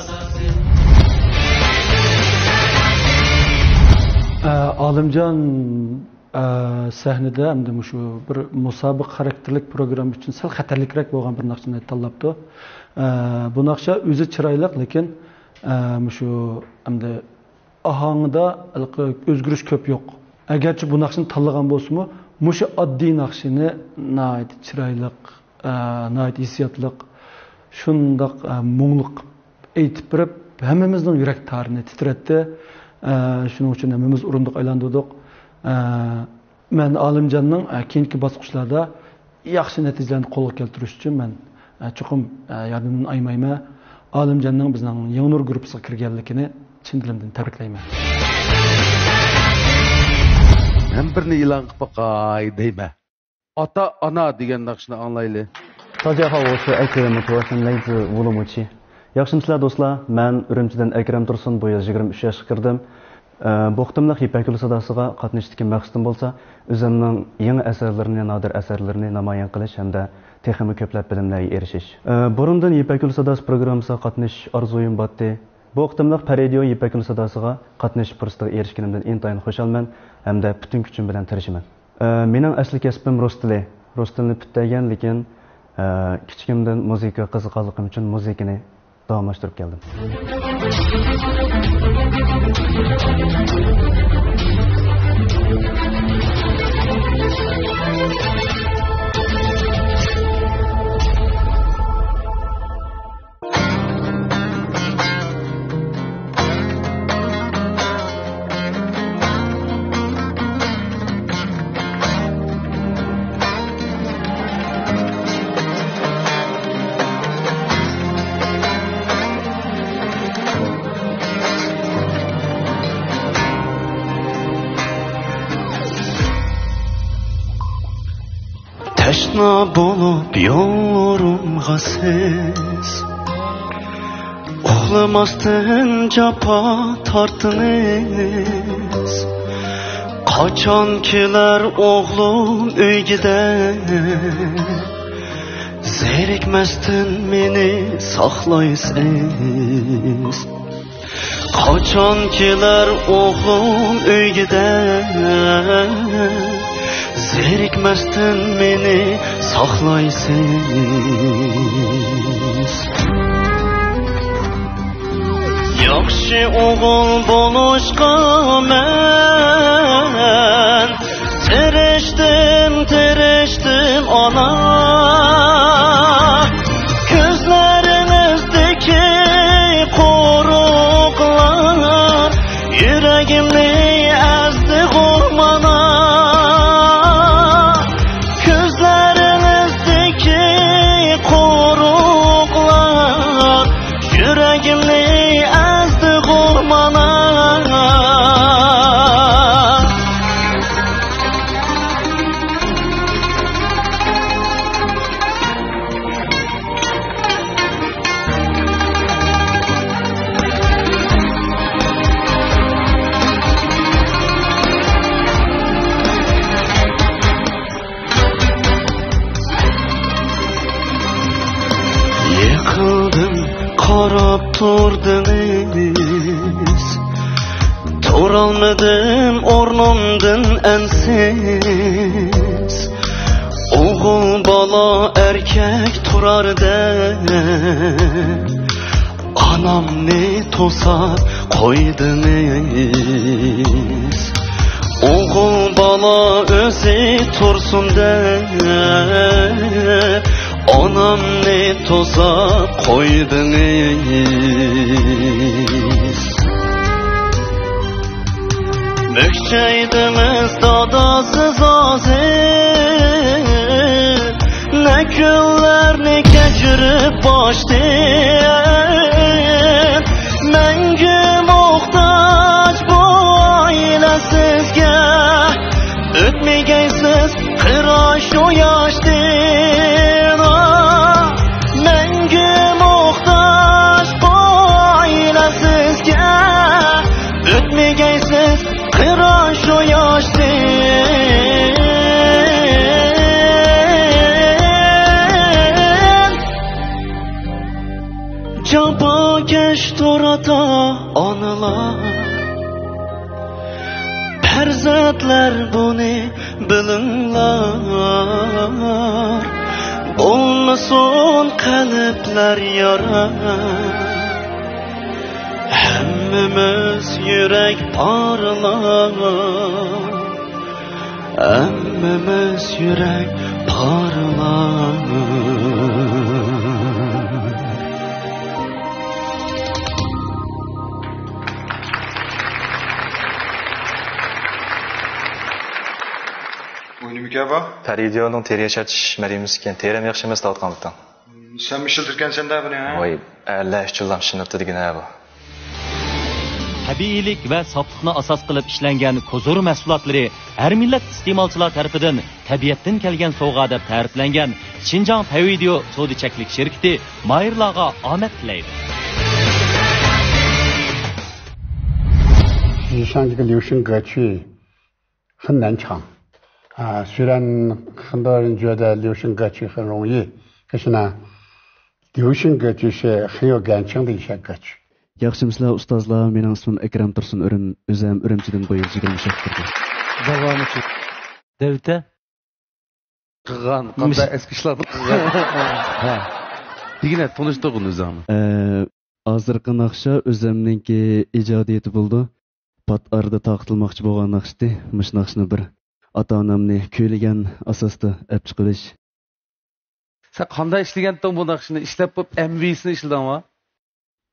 ئە، ئالىمجان ئە، سەھنىدە ئەمدى مۇشۇ بىر مۇسابىقە خاراكتېرلىك پروگرامما ئۈچۈن سەل خەتەرلىكرەك بولغان بىر ناخشىنى تاللاپتۇ. ئە، بۇ ناخشا ئۆزى چىرايلىق، لېكىن، ئە، مۇشۇ ئەمدى ئاھاڭىدا ھېلىقى ئۆزگىرىش كۆپ يوق. ئەگەرچە بۇ ناخشىنى تاللىغان بولسىمۇ، مۇشۇ ئاددىي ناخشىنى ناھايىتى چىرايلىق، ئە، ناھايىتى ھېسسىياتلىق، شۇنداق، ئە، مۇڭلۇق ئېيتىپ بېرىپ، ھەممىمىزنىڭ يۈرەك تارىنى تىترەتتى. ئە، شۇنىڭ ئۈچۈن ھەممىمىز ئورۇندۇق ئايلاندۇردۇق. ئە، مەن ئالىمجاننىڭ، ئە، كېيىنكى باسقۇچلاردا ياخشى نەتىجىلەرنى قولغا كەلتۈرۈش ئۈچۈن مەن، ئە، چوقۇم، ئە، ياردىمىمنى ئايىمايمەن. ئالىمجاننىڭ بىزنىڭ يېڭى نۇر گۇرۇپپىسىغا كىرگەنلىكىنى چىن دىلىمدىن تەبرىكلەيمەن. مەن بىرنى ئېلان قىلىپ باقاي دەيمەن. ئاتا ئانا دېگەن ناخشىنى ئاڭلايلى. 大家好，我是艾克木图，现在来自乌鲁木齐。 ياخشىمۇسىلەر دوستلار؟ مەن ئۈرۈمچىدىن ئەكرەم تۇرسۇن، بۇ يىل يىگىرمە ئۈچ ياشقا كىردىم. ئە، بۇ قېتىملىق يىپەك يولى ساداسىغا قاتنىشىشتىكى مەقسىتىم بولسا، ئۆزۈمنىڭ يېڭى ئەسەرلىرىنى، نادىر ئەسەرلىرىنى نامايان قىلىش ھەمدە تېخىمۇ كۆپلەپ بىلىملەرگە ئېرىشىش. ئە، بۇرۇندىن يىپەك يولى ساداسى پروگراممىسىغا قاتنىشىش ئارزۇيۇم بارتتى. بۇ قېتىملىق پەرىدىيو يىپەك يولى ساداسىغا قاتنىشىش پۇرسىتىگە ئېرىشكىنىمدىن ئىنتايىن خۇشالمەن ھەمدە پۈتۈن كۈچۈم بىلەن تىرىشىمەن. ئە، مېنىڭ ئەسلى كەسپىم رۇس تىلى. رۇس تىلىنى پۈتتۈرگەن، لېكىن، ئە، كىچىكىمدىن مۇزىكىغا قىزىققانلىقىم ئۈچۈن مۇزىكىنى داۋاملاشتۇرۇپ كەلدىم. تەشنا بولۇپ يوللىرىمغا سىز، ئۇخلىماستىن جاپا تارتىمىز. قاچان كېلەر ئوغلۇم ئۆيگە دەپ، زېرىكمەستىن مېنى ساقلايسىز. قاچان كېلەر ئوغلۇم ئۆيگە دەپ، زېرىكمەستىن مېنى ساقلايسىز. ياخشى ئوغۇل بولۇشقا مەن تىرىشتىم، تىرىشتىم، ئانا. يۈرىكىمنى ئەزدىغۇ مانا، كۆزلىرىڭىزدىكى قورۇقلار، يۈرىكىمنى ئەزدىغۇ مانا. يېقىندىن قاراپ تۇردىڭىز، تۇرالمىدىم ئورنۇمدىن ئەنسىز. ئوغۇل بالا ئەركەك تۇراردەك، ئانامنى توساپ قويدىڭىز. ئوغۇل بالا ئۆزى تۇرسۇن دەپ، ئانامنى توساپ قويدىڭىز. مۈكچەيدىڭىز داداسىز ھازىر، نە كۈنلەرنى كەچۈرۈپ باشتىن. مەڭگۈ موھتاج بۇ ئائىلە سىزگە، ئۆتمىگەيسىز قىرا شۇ ياشتىن. مەڭگۈ موھتاج بۇ ئائىلە سىزگە، ئۆتمىگەيسىز قىرا شۇ ياشتىن. جاپاكەشتۇر ئاتا-ئانىلار، پەرزەنتلەر بۇنى بىلىڭلار، بولمىسۇن قەلبلەر يارا. ھەممىمىز يۈرەك پارلاپ، ھەممىمىز يۈرەك پارلاپ. ئۇ نېمىكەن بۇ؟ پەرىدىيونىڭ تېرە ياشارتىش مەرىمىسى ئىكەن. تېرەم ياخشى ئەمەس دەۋاتقان بۇتاڭ. سەنمۇ ئىشلىتىدىكەنسەن-دە بۇنى، ھە؟ ۋاي، ئەرلەر ئۈچۈنلا ئىشلىنىپتۇ دېگىنە بۇ. تەبىئىيلىك ۋە ساپلىقنى ئاساس قىلىپ ئىشلەنگەن كوزۇر مەھسۇلاتلىرى ھەر مىللەت ئىستېمالچىلار تەرىپىدىن تەبىئەتتىن كەلگەن سوۋغا دەپ تەرىپلەنگەن شىنجاڭ پەۋىدىيو سودا چەكلىك شىركىتى ماھىرلارغا ئامەت تىلەيدۇ. 日常这个流行歌曲很难唱啊，虽然很多人觉得流行歌曲很容易，可是呢，流行歌曲是很有感情的一些歌曲。 ياخشىمۇسىلەر ئۇستازلار؟ مېنىڭ ئىسمىم ئەكرەم تۇرسۇن ئۆرۈم، ئۆزۈم ئۈرۈمچىدىن بۇ يىل يىگىرمە يەشكە كىردىم. داۋامى شۇ. دەۋتە؟ قىلغان، قانداق ئەسكى ئىشلارنى قىلغان. ھە. دېگىنە، تونۇشتۇرغىن ئۆزۈڭنى. ئە، ھازىرقى ناخشا ئۆزۈمنىڭكى ئىجادىيىتى بولىدۇ. پات ئارىدا تارقىتىلماقچى بولغان ناخشىتى، مۇشۇ ناخشىنى بىر ئاتا-ئانامنى كۈيلىگەن ئاساستا ئەپ چىقىۋېلىش. سەن قانداق ئىشلىگەنتىڭ بۇ ناخشىنى؟ ئىشلەپ بوپ، ئەمۋىسىنى ئىشلىدىڭمۇ؟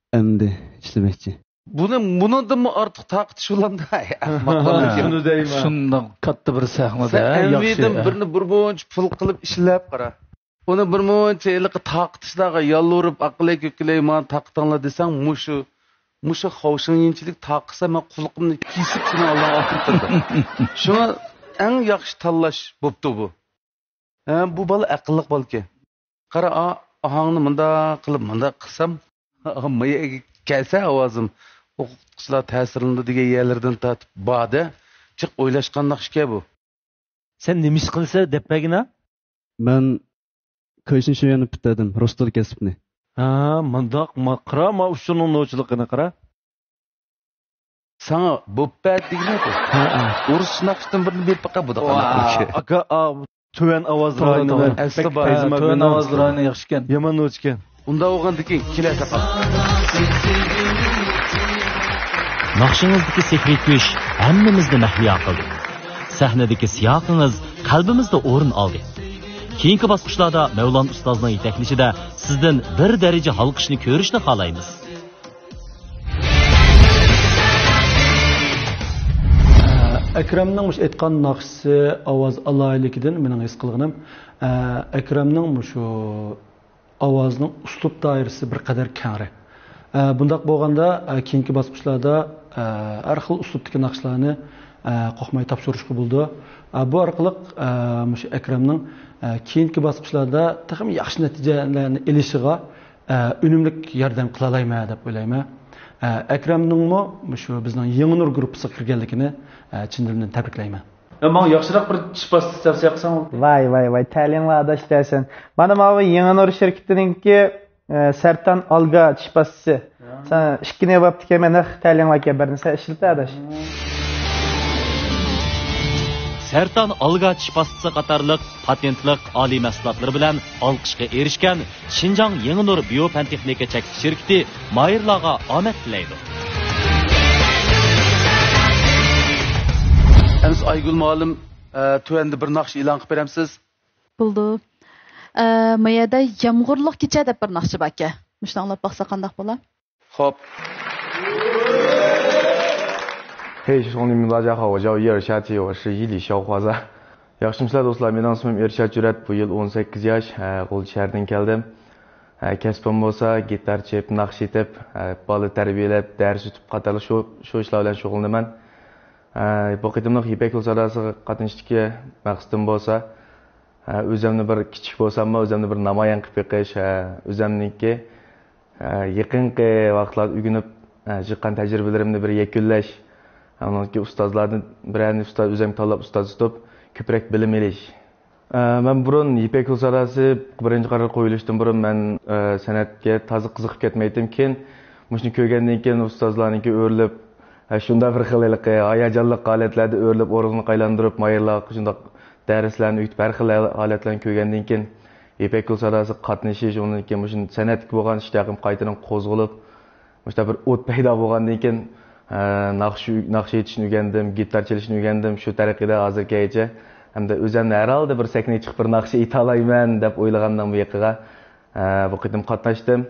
ئەمدى ئىشلىمەكچى. بۇنى، بۇنىڭدىنمۇ ئارتۇق تارقىتىش بولامدۇ؟ ئەي، ئەخمەقلار ئىكەن. شۇنى دەيمەن. شۇنداق كاتتا بىر سەھنىدە. سەن ياخشى. ئەمۋىدىن بىرنى بىر مۇنچە پۇل قىلىپ ئىشلەپ قارا. ئۇنى بىر مۇنچە ھېلىقى تارقىتىشلارغا يالۋۇرۇپ، ئاقىلەي كۆكىلەي ماڭا تارقىتىڭلار دېسەڭ، مۇشۇ، مۇشۇ خاۋشىڭيىنچىلىك تارقىسا، مەن قۇلىقىمنى كېسىپ سېنىڭ ئالدىڭغا ئاپىرىپ تۇردۇم. شۇڭا ئەڭ ياخشى تاللاش بوپتۇ بۇ. ھە، بۇ بالا ئەقىللىق بالىكەن. قارا، ئا-، ئاھاڭنى مۇنداق قىلىپ، مۇنداق قىلسام، مايا كەلسە ئاۋازىم، ئوقۇتقۇچىلار تەسىرلىنىدۇ دېگەن يەرلىرىدىن تارتىپ بار-دە، جىق ئويلاشقان ناخشىكەن بۇ. سەن نېمە ئىش قىلىسەن دەپ بەرگىنە؟ مەن كايشىن شۇيەننى پۈتتۈردۈم، رۇستىدا كەسىپنى. ھە، مۇنداق، ما-، قارا، ما ئۇچۇرنىڭ نوچىلىقىنى قارا. ساڭا بوپپە دېگىنىكى. ھە، ھە. ئورۇس ناخشىدىن بىرنى بېرىپ باقا بۇدا قانداق بولىدىكەن. ئاكا، ئا، تۆۋەن ئاۋاز رايونى. توغرا، توغرا. ئەسلى بار. ھە، تۆۋەن ئاۋاز رايونى ياخشىكەن. يامان نوچىكەن. ئۇنداق بولغاندىكىن كېلە ساقال. ناخشىڭىزدىكى سېھرىي كۈچ ھەممىمىزنى مەھلىيا قىلدى. سەھنىدىكى سىياقىڭىز قەلبىمىزدە ئورۇن ئالدى. كېيىنكى باسقۇچلاردا مەۋلان ئۇستازنىڭ يېتەكلىشىدە سىزدىن بىر دەرىجە ھالقىشنى كۆرۈشنى خالايمىز. ئەكرەمنىڭ مۇشۇ ئېيتقان ناخشىسى، ئاۋاز ئالاھىدىلىكىدىن مېنىڭ ھېس قىلغىنىم، ئە، ئەكرەمنىڭ مۇشۇ ئاۋازنىڭ ئۇسلۇب دائىرىسى بىر قەدەر كەڭرى. ئە، بۇنداق بولغاندا، ئە، كېيىنكى باسقۇچلاردا، ئە، ھەر خىل ئۇسلۇبتىكى ناخشىلارنى، ئە، قورقماي تاپشۇرۇشقا بولىدۇ. ئە، بۇ ئارقىلىق، ئە، مۇشۇ ئەكرەمنىڭ، ئە، كېيىنكى باسقۇچلاردا تېخىمۇ ياخشى نەتىجىلەرنى ئېلىشىغا، ئە، ئۈنۈملۈك ياردەم قىلالايمەن دەپ ئويلايمەن. ئە، ئەكرەمنىڭمۇ مۇشۇ بىزنىڭ يېڭى نۇر گۇرۇپپىسىغا كىرگەنلىكىنى، ئە، چىن دىلىمدىن تەبرىكلەيمەن. يا، ماڭا ياخشىراق بىر چىش پاستىسى تەۋسىيە قىلساڭ. ۋاي، ۋاي، ۋاي، تەلىيىڭلار ئاداش دەسەن. مانا ماۋۇ يېڭى نۇر شىركىتىنىڭكى، ئە، سەرتان ئالگا چىش پاستىسى. يا. سەن ئىككىنى ياۋاپتىكەن، مەن نەق تەلىيىڭلاركە بەرنى سەن ئىشلىتە ئاداش. سەرتان ئالگا چىش پاستىسى قاتارلىق پاتېنتلىق ئالىي مەھسۇلاتلىرى بىلەن ئالقىشقا ئېرىشكەن شىنجاڭ يېڭى نۇر بىيو پەن تېخنىكا چەكلىك شىركىتى مايىرلارغا ئامەت تىلەيدۇ. ئەمىسە ئايگۈل مۇئەللىم، ئە، تۆۋەندە بىر ناخشا ئېلان قىلىپ بېرەمسىز؟ بولىدۇ. ئە، ما يەردە يامغۇرلۇق كېچە دەپ بىر ناخشا باركەن. مۇشۇنى ئاڭلاپ باقسا قانداق بولا؟ خوپ. 嘿，兄弟们，大家好，我叫叶尔夏季，我是伊犁校花子。 ياخشىمۇسىلەر دوستلار، مېنىڭ ئىسمىم ئىرشات جۈرئەت، بۇ يىل ئون سەككىز ياش، ھە، غۇلجا شەھىرىدىن كەلدىم. ھە، كەسپىم بولسا گىتار چېلىپ، ناخشا ئېيتىپ، ھە، بالا تەربىيەلەپ، دەرس ئۆتۈپ قاتارلىق شۇ، شۇ ئىشلار بىلەن شۇغۇللىنىمەن. ھە، بۇ قېتىملىق يىپەك يولى ساداسىغا قاتنىشىشتىكى مەقسىتىم بولسا، ھە، ئۆزۈمنى بىر كىچىك بولساممۇ، ئۆزۈمنى بىر نامايان قىلىپ بېقىش، ھە، ئۆزۈمنىڭكى ئە، يېقىنقى ۋاقىتلاردا ئۆگىنىپ، ئە، چىققان تەجرىبىلىرىمنى بىر يەكۈنلەش، ئاندىن كېيىن ئۇستازلاردىن بىرەرنى ئۇستاز، ئۆزۈم تاللاپ ئۇستاز تۇتۇپ، كۆپرەك بىلىم ئېلىش. ئە، مەن بۇرۇن يىپەك يولى ساداسى بىرىنچى قارار قويۇلۇشتىن بۇرۇن مەن، ئە، سەنئەتكە تازا قىزىقىپ كەتمەيتتىم. كېيىن مۇشۇنى كۆرگەندىن كېيىن ئۇستازلارنىڭكى ئۆرۈلۈپ، ئە، شۇنداق بىر خىل ھېلىقى ھاياجانلىق ھالەتلەردە ئۆرۈلۈپ، ئورۇنغا ئايلاندۇرۇپ، مايىرلارغا شۇنداق دەرسلەرنى ئۆتۈپ، ھەر خىل ھالەتلەرنى كۆرگەندىن كېيىن، يىپەك يولى ساداسىغا قاتنىشىش، ئۇنىڭدىن كېيىن مۇشۇ سەنئەتكە بولغان ئىشتىياقىم قايتىدىن قوزغىلىپ، مۇشۇنداق بىر ئوت پەيدا بولغاندىن كېيىن، ئە، ناخشا، ناخشا ئېيتىشنى ئۆگەندىم، گىتار چېلىشنى ئۆگەندىم. شۇ تەرىقىدە ھازىرغىچە ھەمدە ئۆزۈمنى ھەر ھالدا بىر سەھنىگە چىقىپ بىر ناخشا ئېيتالايمەن دەپ ئويلىغاندىن بۇ يېقىغا، ئە، بۇ قېتىم قاتناشتىم.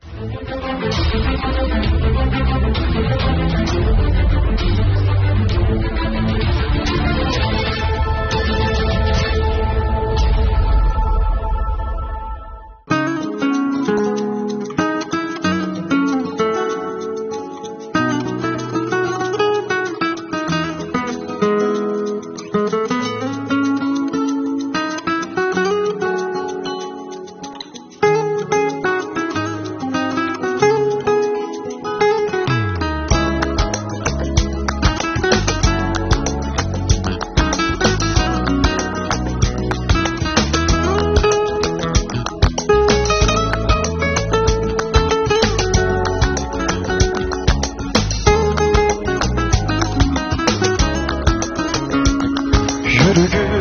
يۈرىكىم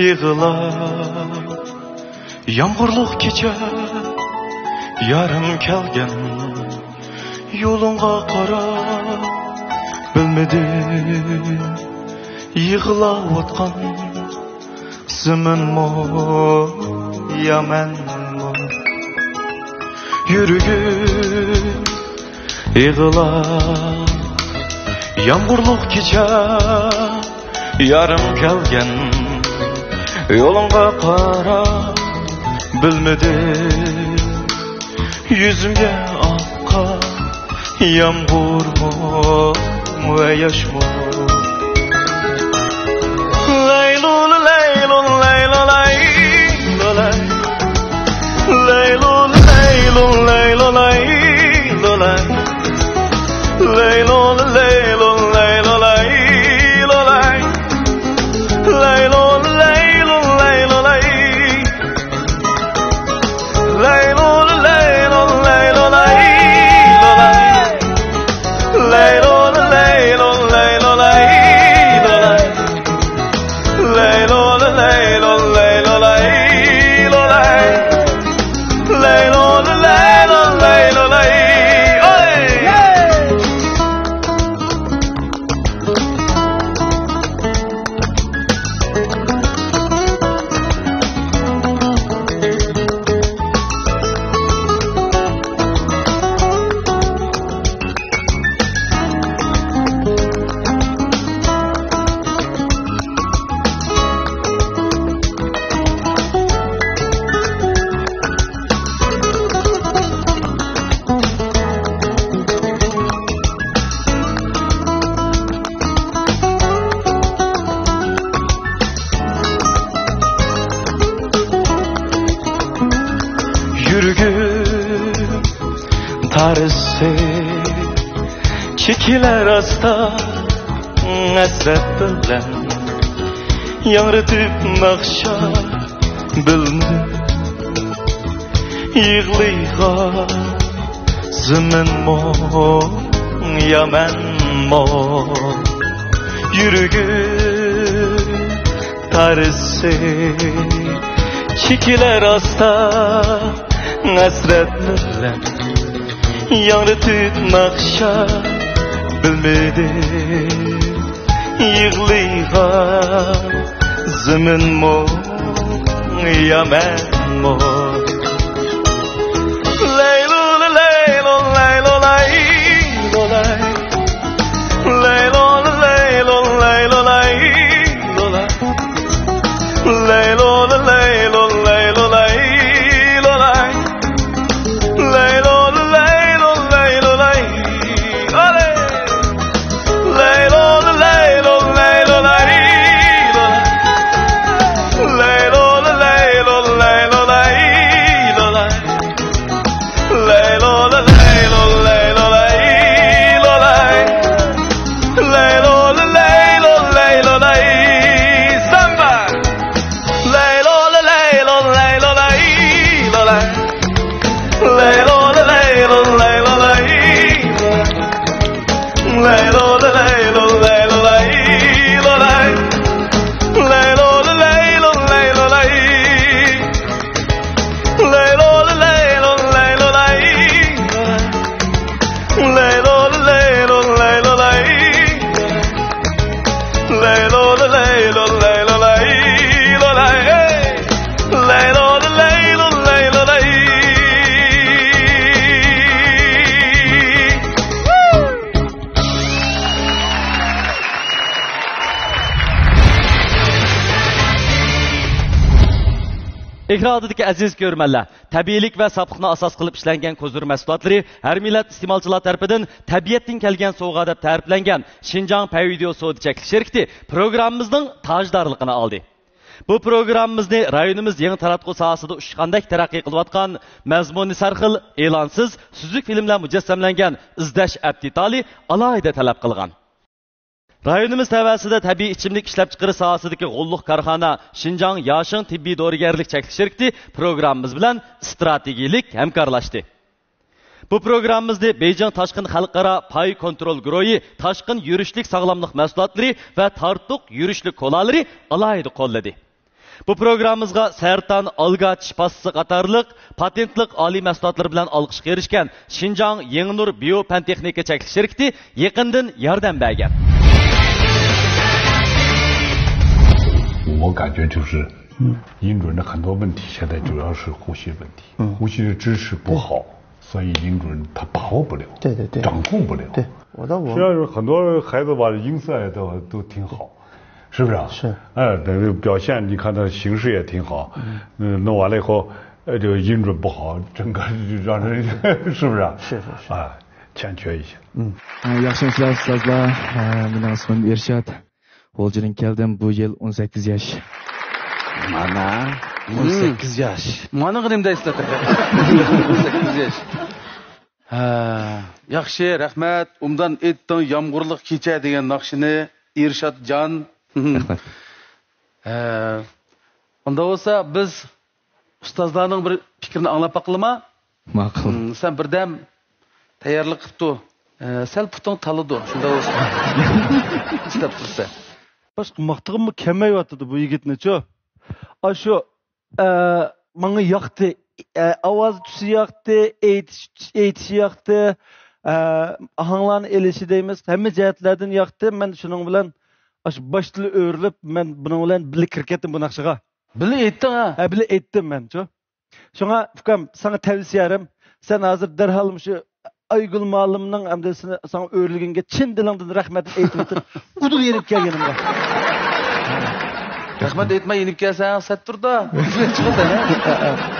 يىغلاپ، يامغۇرلۇق كېچە يارىم كەلگەن يولۇڭغا قاراپ، بىلمىدىم يىغلاۋاتقان سىمىنمۇ يا مەنمۇ. يۈرىكىم يىغلاپ، يامغۇرلۇق كېچە يارىم كەلگەن يولۇڭغا قاراپ، بىلمىدىم يۈزۈمگە ئاققان يامغۇرمۇ ۋە ياشمۇ. لەيلۇ، لەيلۇ، لەيلۇ، لەيلۇ، لەي. لەيلۇ، لەيلۇ، لەيلۇ، لەيلۇ، لەي. لەيلۇ، لەيلۇ، لەيلۇ، لەيلۇ، لەي. لەيلۇ، لەيلۇ، لەيلۇ، لەي. لەيلۇ، لەيلۇ، لەيلۇ، لەيلۇ، لەي. لەيلۇ، لەيلۇ، لەيلۇ، لەيلۇ، لەي. لەيلۇ، لەيلۇ، لەيلۇ، لەيلۇ، لەي. لەيلۇ، لەيلۇ، لەيلۇ، لەي. ئەي! چېكىلەر ئاستا ھەسرەت بىلەن، ياڭرىتىپ ناخشا بىلمىدىم. يىغلىغان زېمىنمۇ يا مەنمۇ، يۈرىكىم تارىسى چېكىلەر ئاستا ھەسرەت بىلەن، ياڭرىتىپ ناخشا بىلمىدىم. يىغلىغان زېمىنمۇ يا مەنمۇ. لەيلۇ، لەيلۇ، لەيلۇ، لەيلۇ، لەي. لەيلۇ، لەيلۇ، لەيلۇ، لەيلۇ، لەي. لەيلۇ، لەيلۇ، لەيلۇ، لەيلۇ، لەي. لەيلۇ، لەيلۇ، لەيلۇ، لەي. ئالەي! لەيلۇ، لەيلۇ، لەيلۇ، لەيلۇ، لەي. لەيلۇ، لەيلۇ، لەيلۇ، لەيلۇ، لەي. لەيلۇ، لەيلۇ، لەيلۇ، لەيلۇ، لەي. لەيلۇ، لەيلۇ، لەيلۇ، لەيلۇ، لەي. سامبا. لەيلۇ، لەيلۇ، لەيلۇ، لەيلۇ، لەي. لەيلۇ، لەيلۇ، لەيلۇ، لەيلۇ، لەي. لەيلۇ، لەيلۇ، لەيلۇ، لەيلۇ، لەي. لەيلۇ، لەيلۇ، لەيلۇ، لەي. لەيلۇ، لەيلۇ، لەيلۇ، لەي. لەيلۇ، لەيلۇ، لەيلۇ، لەي. لەيلۇ، لەيلۇ، لەيلۇ، لەيلۇ، لەي. لەيلۇ، لەيلۇ، لەيلۇ، لەي. ئېكران ئالدىدىكى ئەزىز كۆرۈرمەنلەر، تەبىئىيلىك ۋە ساپلىقنى ئاساس قىلىپ ئىشلەنگەن كوزۇر مەھسۇلاتلىرى ھەر مىللەت ئىستېمالچىلار تەرىپىدىن تەبىئەتتىن كەلگەن سوۋغا دەپ تەرىپلەنگەن شىنجاڭ پەي ۋىدېئو سودا چەكلىك شىركىتى پروگراممىمىزنىڭ تاجدارلىقىنى ئالدى. بۇ پروگراممىمىزنى رايونىمىز يېڭى تاراتقۇ ساھەسىدە ئۇچقاندەك تەرەققىي قىلىۋاتقان، مەزمۇنى سەرخىل، ئېلانسىز، سۈزۈك فىلىملەر مۇجەسسەملەنگەن ئىزدەش ئەپ دېتالى ئالاھىدە تەلەپ قىلغان. رايونىمىز تەۋەسىدە تەبىئىي ئىچىملىك ئىشلەپچىقىرىش ساھەسىدىكى غوللۇق كارخانا شىنجاڭ ياشىڭ تېببىي دورىگەرلىك چەكلىك شىركىتى پروگراممىمىز بىلەن ئىستراتېگىيەلىك ھەمكارلاشتى. بۇ پروگراممىمىزنى بېيجىڭ تاشقىن خەلقئارا پاي كونترول گۇرۇھى تاشقىن يۈرۈشلۈك ساغلاملىق مەھسۇلاتلىرى ۋە تارتۇق يۈرۈشلۈك كولالىرى ئالاھىدە قوللىدى. بۇ پروگراممىمىزغا سەرتان، ئالگا چىش پاستىسى قاتارلىق پاتېنتلىق ئالىي مەھسۇلاتلىرى بىلەن ئالقىشقا ئېرىشكەن شىنجاڭ يېڭىنۇر بىيو پەن تېخنىكا چەكلىك شىركىتى يېقىندىن ياردەم بەرگەن. 我感觉就是，嗯，印度人的很多问题现在主要是呼吸问题，嗯，呼吸的支持不好，所以印度人他把握不了，对对对，掌控不了。对，我倒我实际上是很多孩子吧，音色也都都挺好，是不是啊？是。哎，等于表现，你看他形势也挺好，嗯，弄完了以后，呃，这个音准不好，整个就让人是不是啊？是是是。啊，欠缺一些。嗯。ھە، ياخشىمۇسىلەر ئۇستازلار؟ ھە، مېنىڭ ئىسمىم ئىرشات. غۇلجىدىن كەلدىم، بۇ يىل ئون سەككىز ياش. مانا، ئون سەككىز ياش. مانىغا نېمە دەيسىلەر؟ ئون سەككىز ياش. ھە، ياخشى، رەھمەت. ئوبدان ئېيتتىڭ، يامغۇرلۇق كېچە دېگەن ناخشىنى، ئىرشاتجان. رەھمەت. ھە، ئۇنداق بولسا بىز ئۇستازلارنىڭ بىر پىكرىنى ئاڭلاپ باقىلىما؟ ماقۇل. ھىم، سەن بىردەم تەييارلىق قىپتۇ. ئە، سەل پۇتۇڭ تالىدۇ، شۇنداق بولسا. چىداپ تۇرسا. باشقا ماختىغۇممۇ كەلمەيۋاتىدۇ بۇ يىگىتنىچۇ. ئاشۇ، ئە، ماڭا ياقتى. ئە، ئاۋاز تۈسى ياقتى، ئېيتىش، ئېيتىشى ياقتى. ئە، ئاھاڭلارنى ئېلىشى دەيمىز، ھەممە جەھەتلەردىن ياقتى. مەن شۇنىڭ بىلەن ئاشۇ باش تىلى ئۆرۈلۈپ، مەن بۇنىڭ بىلەن بىللە كىرىپ كەتتىم بۇ ناخشىغا. بىللە ئېيتتىڭ ھە؟ ھە، بىللە ئېيتتىم مەنچۇ. شۇڭا ئۇكام، ساڭا تەۋسىيەم، سەن ھازىر دەرھال مۇشۇ ئايگۈل مۇئەللىمنىڭ ئەمدى سېنى، ساڭا ئۆرلىگىنىگە چىن دىلىڭدىن رەھمەتنى ئېيتىۋېتىپ، ئۇدۇل يېنىپ كەل يېنىمغا. رەھمەت ئېيتماي يېنىپ كەلسەڭ سەت تۇردا. چىقىسەن ھە؟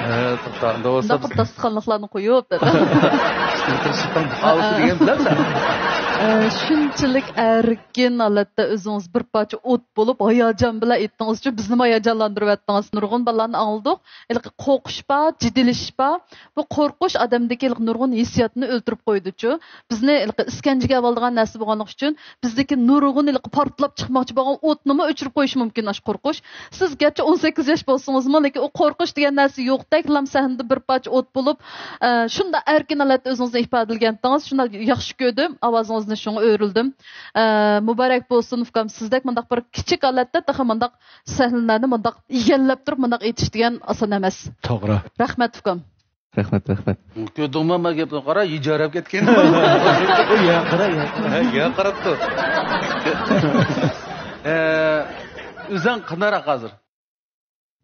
ھە، توختا، ئۇنداق بولسا. بىر داستىخانلىقلارنى قويۇپ. تىرىشىپ، بۇخاۋىسى دېگەن بىلەمسەن؟ ئە، شۇنچىلىك ئەركىن ھالەتتە ئۆزىڭىز بىر پارچە ئوت بولۇپ، ھاياجان بىلەن ئېيتتىڭىزچۇ، بىزنىمۇ ھاياجانلاندۇرۇۋەتتىڭىز. نۇرغۇن بالىلارنى ئاڭلىدۇق. ھېلىقى قورقۇش بار، جېدىللىشىش بار. بۇ قورقۇش ئادەمدىكى ھېلىقى نۇرغۇن ھېسسىياتنى ئۆلتۈرۈپ قويىدۇچۇ. بىزنى ھېلىقى ئىسكەنجىگە ئېلىۋالىدىغان نەرسە بولغانلىقى ئۈچۈن، بىزدىكى نۇرغۇن ھېلىقى پارتلاپ چىقماقچى بولغان ئوتنىمۇ ئۆچۈرۈپ قويۇشى مۇمكىن ئاشۇ قورقۇش. سىز گەرچە ئون سەككىز ياش بولسىڭىزمۇ، لېكىن ئۇ قورقۇش دېگەن نەرسە يوقتەك، لام سەھنىدە بىر پارچە ئوت بولۇپ، ئە، شۇنداق ئەركىن ھالەتتە ئۆزىڭىزنى ئىپادىلىگەنتىڭىز، شۇنداق ياخشى كۆردۈم. ئاۋازىڭىزنى شۇڭا ئۆرۈلدۈم. ئە، مۇبارەك بولسۇن، ئۇكام. سىزدەك مۇنداق بىر كىچىك ھالەتتە تېخى مۇنداق سەھنىلەرنى مۇنداق ئىگىلەپ تۇرۇپ مۇنداق ئېيتىش دېگەن ئاسان ئەمەس. توغرا. رەھمەت، ئۇكام. رەھمەت، رەھمەت. كۆردۈڭمۇ مانا گەپنى؟ قارا، يىجاراپ كەتكەن. يا قارا، يا قارا. ھە، يا قاراپتۇ. ئە، ئۆزۈڭ قانداقراق ھازىر؟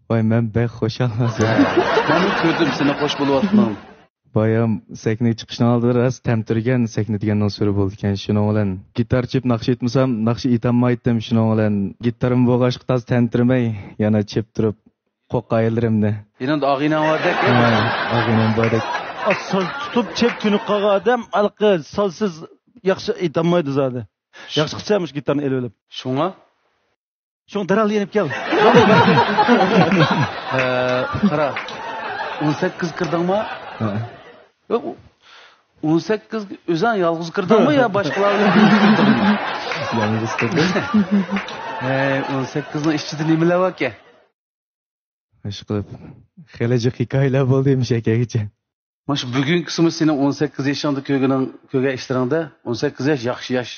ۋاي، مەن بەك خۇشال ھازىر. مەنمۇ كۆردۈم سېنى خوش بولۇۋاتقىنىڭنى. بايام سەھنىگە چىقىشنىڭ ئالدىدا راست تەمتۈرگەن سەھنە دېگەننىڭ سۈرى بولىدىكەن. شۇنىڭ بىلەن گىتار چېلىپ ناخشا ئېيتمىسام، ناخشا ئېيتالمايتتىم. شۇنىڭ بىلەن گىتارىم بولغاچقا تازا تەمتۈرمەي، يەنە چېلىپ تۇرۇپ قوقايلىرىمنى. يېنىڭدا ئاغىنەڭ باردەك. ھە، ئاغىنەم باردەك. ئا، ساز تۇتۇپ چەت تۈنۈپ قالغان ئادەم ھېلىقى سازسىز ياخشى ئېيتالمايدۇ زادى. ياخشى قىلسا مۇشۇ گىتارنى ئېلىۋېلىپ. شۇڭا؟ شۇڭا دەرھال يېنىپ كەل. ھە، قارا. ئون سەككىز كىردىڭما؟ ھە. يوق، ئون سەككىز ئۆزۈڭ يالغۇز كىردىڭمۇ يا باشقىلار بىلەن بىرگە كىردىڭمۇ؟ يالغۇز كىردىم. ھەي، ئون سەككىزنىڭ ئىچىدە نېمىلەر باركەن؟ ئىشقىلىپ، خېلى جىق ھېكايىلەر بولدى مۇشۇ يەرگىچە. مانا شۇ بۈگۈنكىسىمۇ سېنىڭ ئون سەككىز يېشىڭدا كۆرگىنىڭ، كۆرگەن ئىشلىرىڭدا، ئون سەككىز ياش ياخشى ياش.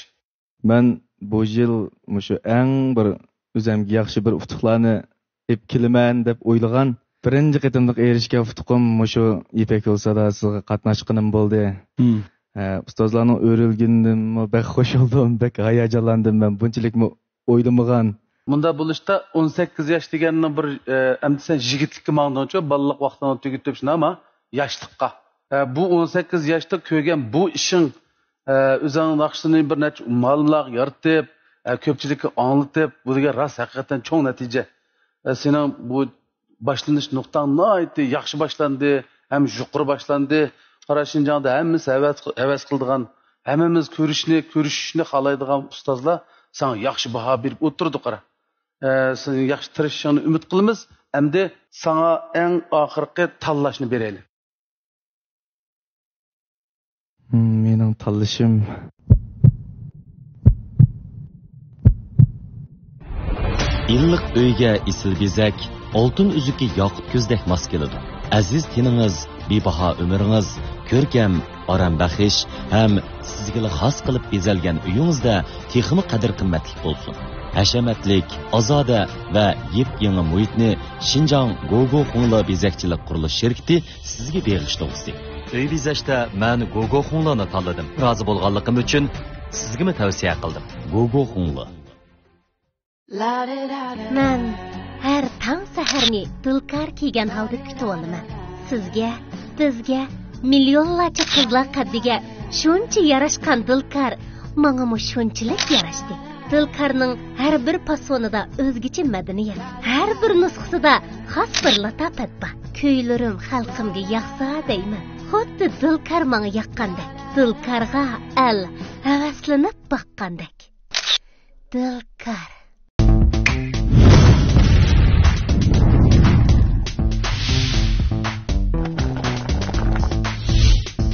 مەن بۇ يىل مۇشۇ ئەڭ بىر ئۆزۈمگە ياخشى بىر ئۇتۇقلارنى ئېلىپ كېلىمەن دەپ ئويلىغان بىرىنچى قېتىملىق ئېرىشكەن ئۇتۇقۇم مۇشۇ يىپەك يولى ساداسىغا قاتناشقىنىم بولدى. مم. ئە، ئۇستازلارنىڭ ئۆرۈلگىنىدىنمۇ بەك خۇش بولدۇم، بەك ھاياجانلاندىم مەن. بۇنچىلىكمۇ ئويلىمىغان. مۇنداق بولۇشتا ئون سەككىز ياش دېگەننىڭ بىر، ئە، ئەمدى سەن يىگىتلىككە ماڭدىڭچۇ، بالىلىق ۋاقتىڭنى تۈگىتىپ شۇنداقما ياشلىققا. ئە، بۇ ئون سەككىز ياشتا كۆرگەن بۇ ئىشىڭ، ئە، ئۆزۈڭ ناخشىنى بىر نەچچە مالىملارغا يارىتىپ، ئە، كۆپچىلىككە ئاڭلىتىپ، بۇ دېگەن راست ھەقىقەتەن چوڭ نەتىجە. ئە، سېنىڭ بۇ باشلىنىش نۇقتاڭ ناھايىتى ياخشى باشلاندى، ھەم يۇقىرى باشلاندى. قارا، شىنجاڭدا ھەممىسى ھەۋەس، ھەۋەس قىلىدىغان، ھەممىمىز كۆرۈشنى، كۆرۈشۈشنى خالايدىغان ئۇستازلار ساڭا ياخشى باھا بېرىپ ئولتۇرىدۇ، قارا. ئە، سېنىڭ ياخشى تىرىشىشىڭنى ئۈمىد قىلىمىز. ئەمدى ساڭا ئەڭ ئاخىرقى تاللاشنى بېرەيلى. مېنىڭ تاللىشىم. ئىللىق ئۆيگە ئېسىل بېزەك، ئالتۇن ئۈزۈكى ياقۇت كۆزدەك ماس كېلىدۇ. ئەزىز تېنىڭىز، بىباھا ئۆمرىڭىز، كۆركەم، ئارام بەخش ھەم سىزگىلا خاس قىلىپ بېزەلگەن ئۆيىڭىزدە تېخىمۇ قەدىر-قىممەتلىك بولسۇن. ھەشەمەتلىك، ئازادە ۋە يېپيېڭى مۇھىتنى شىنجاڭ گوگو خۇڭلې بېزەكچىلىك قۇرۇلۇش شىركىتى سىزگە بېغىشلىغۇسى. ئۆي بېزەشتە مەن گوگو خۇڭلېنى تاللىدىم. رازى بولغانلىقىم ئۈچۈن سىزگىمۇ تەۋسىيە قىلدىم. گوگو خۇڭلې. مەن ھەر تاڭ سەھەرنى دىلكار كىيگەن ھالدا كۈتۈۋالىمەن. سىزگە، بىزگە، مىليونلارچە قىزلار قەددىگە شۇنچە ياراشقان دىلكار ماڭىمۇ شۇنچىلىك ياراشتى. دىلكارنىڭ ھەر بىر پاسونىدا ئۆزگىچە مەدەنىيەت، ھەر بىر نۇسخىسىدا خاس بىر لاتاپەت بار. كۈيلىرىم خەلقىمگە ياقسا دەيمەن. خۇددى دىلكار ماڭا ياققاندەك. دىلكارغا ئەل ھەۋەسلىنىپ باققاندەك. دىلكار.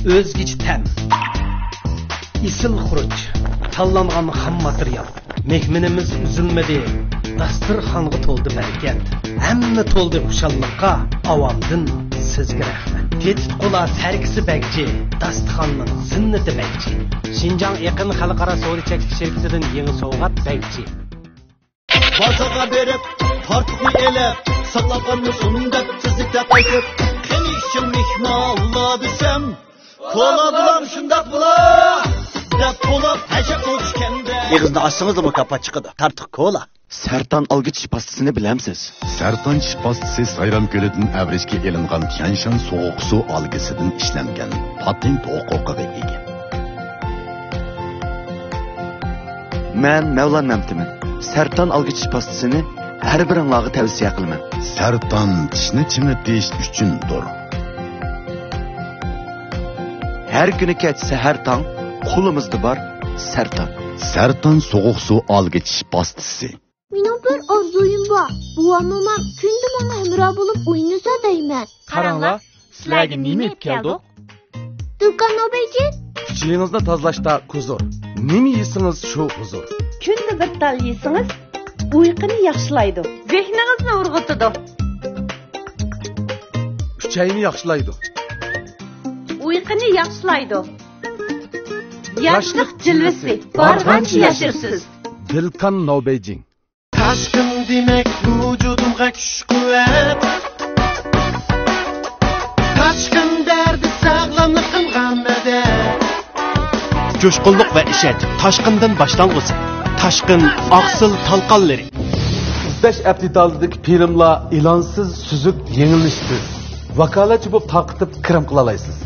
ئۆزگىچە تەم. ئېسىل خۇرۇچ. تاللانغان خام ماتېرىيال. مېھمىنىمىز ئۈزۈلمىدى. داستىرخانغا تولدى بەرىكەت. ھەممە تولدى خۇشاللىققا. ئاۋامدىن سىزگە رەھمەت. تېتىتقۇلار سەركىسى بەگچى، داستىخاننىڭ زىننىتى بەگچى. شىنجاڭ ئېقىن خەلقئارا سودا چەكلىك شىركىتىدىن يېڭى سوۋغات بەگچى. بازارغا بېرىپ، تارتۇقنى ئېلىپ، ساقلاپ قالمىسۇن دەپ تېزلىكتە قايتىپ، قېنى شۇ مېھمانلار دېسەم، كولا بولام شۇنداق بولا دەپ توۋلاپ ھەشەپ بولۇشكەندە. ئېغىزنى ئاچسىڭىزلا مۇكاپات چىقىدۇ. تارتۇق كولا. سەرتان ئالغۇ چىش پاستىسىنى بىلەمسىز؟ سەرتان چىش پاستىسى سايرام كۆلىدىن ئەۋرىشكە ئېلىنغان تيەنشان سوغۇق سۇ ئالگىسىدىن ئىشلەنگەن، پاتېنت ھوقۇقىغا ئىگە. مەن مەۋلان مەمتىمىن. سەرتان ئالغۇ چىش پاستىسىنى ھەر بىرىڭلارغا تەۋسىيە قىلىمەن. سەرتان چىشنى چىڭىتىش ئۈچۈندۇر. ھەر كۈنى كەچ سەھەر تاڭ قولىمىزدا بار. سەرتان. سەرتان سوغۇق سۇ ئالغىچىش پاستىسى. مېنىڭ بىر ئارزۇيۇم بار. بوۋام، مومام كۈندە ماڭا ھەمراھ بولۇپ ئوينىسا دەيمەن. قاراڭلار، سىلەرگە نېمە ئېلىپ كەلدۇق؟ دۇكان نوبەيجى. ئىچىڭىزنى تازىلاشتا كۇزۇر. نېمە يېسىڭىز، شۇ ھۇزۇر. كۈندە بىر تال يېسىڭىز، ئۇيقۇنى ياخشىلايدۇ. زېھنىڭىزنى ئۇرغۇتىدۇ. ئۈچەينى ياخشىلايدۇ. ئۇيقۇنى ياخشىلايدۇ. ياشلىق جىلۋىسى، بارغانچە ياشىرىسىز. دىلكان نوبەيجىڭ. تاشقىن دېمەك ۋۇجۇدۇمغا كۈچ-قۇۋۋەت. تاشقىن دەردى ساغلاملىقىمغا مەدەت. جۇشقۇنلۇق ۋە ئىشەنچ تاشقىندىن باشلانغۇسى. تاشقىن ئاقسىل تالقانلىرى. ئىزدەش ئەپ دېتالىدىكى فىلىملار ئېلانسىز، سۈزۈك، يېڭىلىشسىز. ۋاكالەتچى بولۇپ تارقىتىپ كىرىم قىلالايسىز.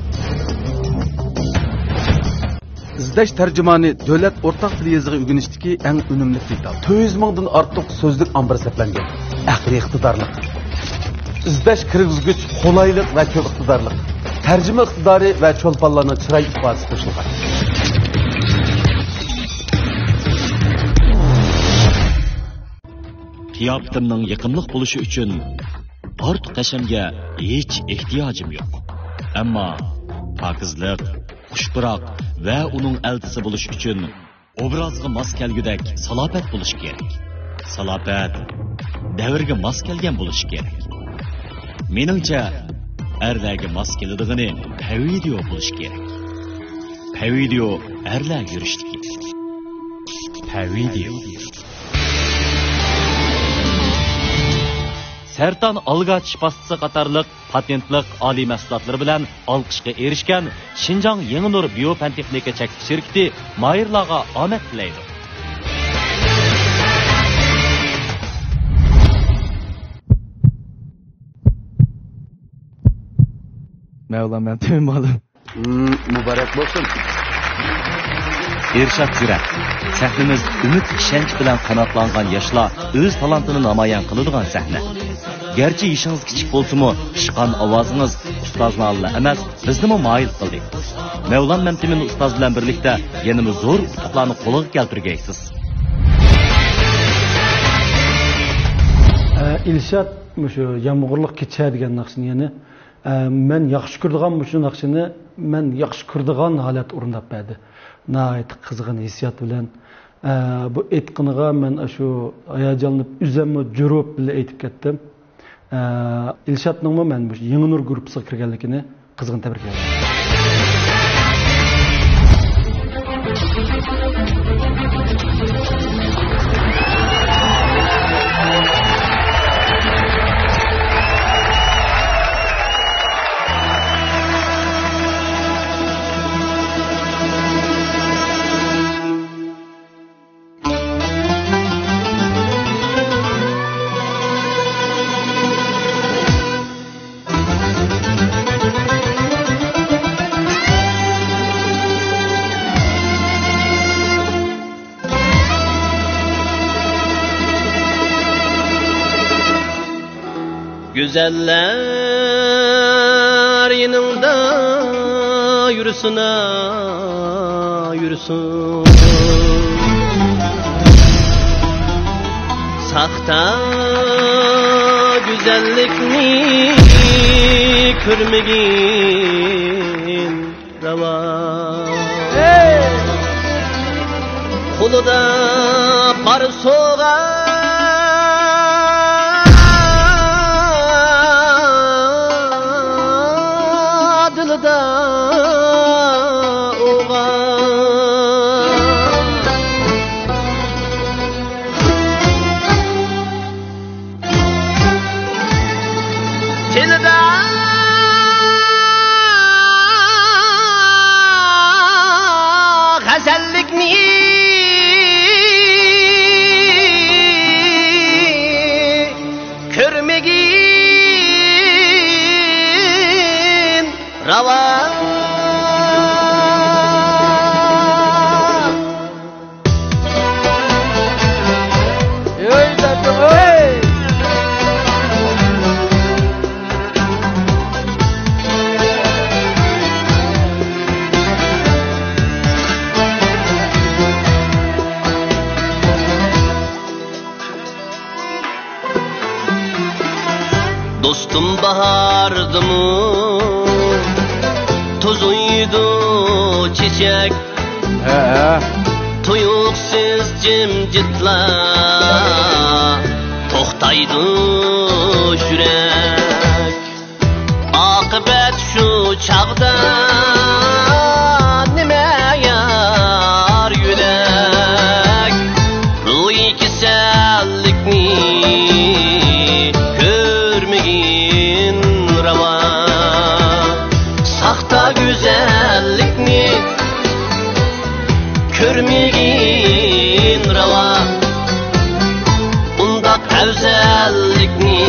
ئىزدەش تەرجىمانى دۆلەت ئورتاق تىل يېزىقى ئۆگىنىشتىكى ئەڭ ئۈنۈملۈك دېتال. تۆت يۈز مىڭدىن ئارتۇق سۆزلۈك ئامبىرى سەپلەنگەن. ئەقلىي ئىقتىدارلىق. ئىزدەش كىرگۈزگۈچ قولايلىق ۋە كۆپ ئىقتىدارلىق. تەرجىمە ئىقتىدارى ۋە چولپانلارنىڭ چىراي ئىپادىسى قوشۇلغان. قىياپىتىمنىڭ يېقىملىق بولۇشى ئۈچۈن ئارتۇق ھەشەمگە ھېچ ئېھتىياجىم يوق. ئەمما پاكىزلىق، خۇش پۇراق ۋە ئۇنىڭ ئەلتىسى بولۇش ئۈچۈن ئوبرازغا ماس كەلگۈدەك سالاپەت بولۇشى كېرەك. سالاپەت دەۋرگە ماس كەلگەن بولۇشى كېرەك. مېنىڭچە، ئەرلەرگە ماس كېلىدىغىنى پەۋىدىيو بولۇشى كېرەك. پەۋىدىيو ئەرلەر يۈرۈشلۈكى. پەۋىدىيو. سەرتان ئالغاچ پاستىسى قاتارلىق پاتېنتلىق ئالىي مەھسۇلاتلىرى بىلەن ئالقىشقا ئېرىشكەن شىنجاڭ يېڭى نۇر بىيو پەن تېخنىكا چەكلىك شىركىتى ماھىرلارغا ئامەت تىلەيدۇ. مەۋلان مەمتىمىن مۇئەللىم. مم، مۇبارەك بولسۇن. ئىرشات جۈرئەت. سەھنىمىز ئۈمىد، ئىشەنچ بىلەن قاناتلانغان ياشلار ئۆز تالانتىنى نامايان قىلىدىغان سەھنە. گەرچە يېشىڭىز كىچىك بولسىمۇ، پىشقان ئاۋازىڭىز ئۇستازلارنىلا ئەمەس، بىزنىمۇ مايىل قىلدى. مەۋلان مەمتىمىن ئۇستاز بىلەن بىرلىكتە يەنىمۇ زور ئۇتۇقلارنى قولغا كەلتۈرگەيسىز. ئە، ئىلشات مۇشۇ يامغۇرلۇق كېچە دېگەن ناخشىنى يەنە ئە، مەن ياخشى كۆرىدىغان مۇشۇ ناخشىنى مەن ياخشى كۆرىدىغان ھالەتتە ئورۇنداپ بەردى. ناھايىتى قىزغىن ھېسسىيات بىلەن. ئە، بۇ ئېيتقىنىغا مەن ئاشۇ ھاياجانلىنىپ ئۆزەممۇ جۇرۇپ بىللە ئېيتىپ كەتتىم. ئە، ئىلشاتنىڭمۇ مەن مۇشۇ يېڭى نۇر گۇرۇپپىسىغا كىرگەنلىكىنى قىزغىن تەبرىكلەيمەن. گۈزەللەر يېنىڭدا يۈرسۇن، يۈرسۇن. ساختا گۈزەللىكنى كۆرمىگىن راۋا. قولىدا قار سوغا، دىلىدا ئوغا. تىلىدا غەزەللىكنى باھاردىمۇ توزۇيدۇ چېچەك. ھە، ھە. تۇيۇقسىز جىمجىتلا توختايدۇ يۈرەك. ئاقىۋەت شۇ چاغدا نېمە يار يۈرەك؟ روھىي كېسەللىكنى كۆرمىگىن راۋا، ساختا گۈزەللىكنى كۆرمىگىن راۋا، ئۇنداق ئەۋزەللىكنى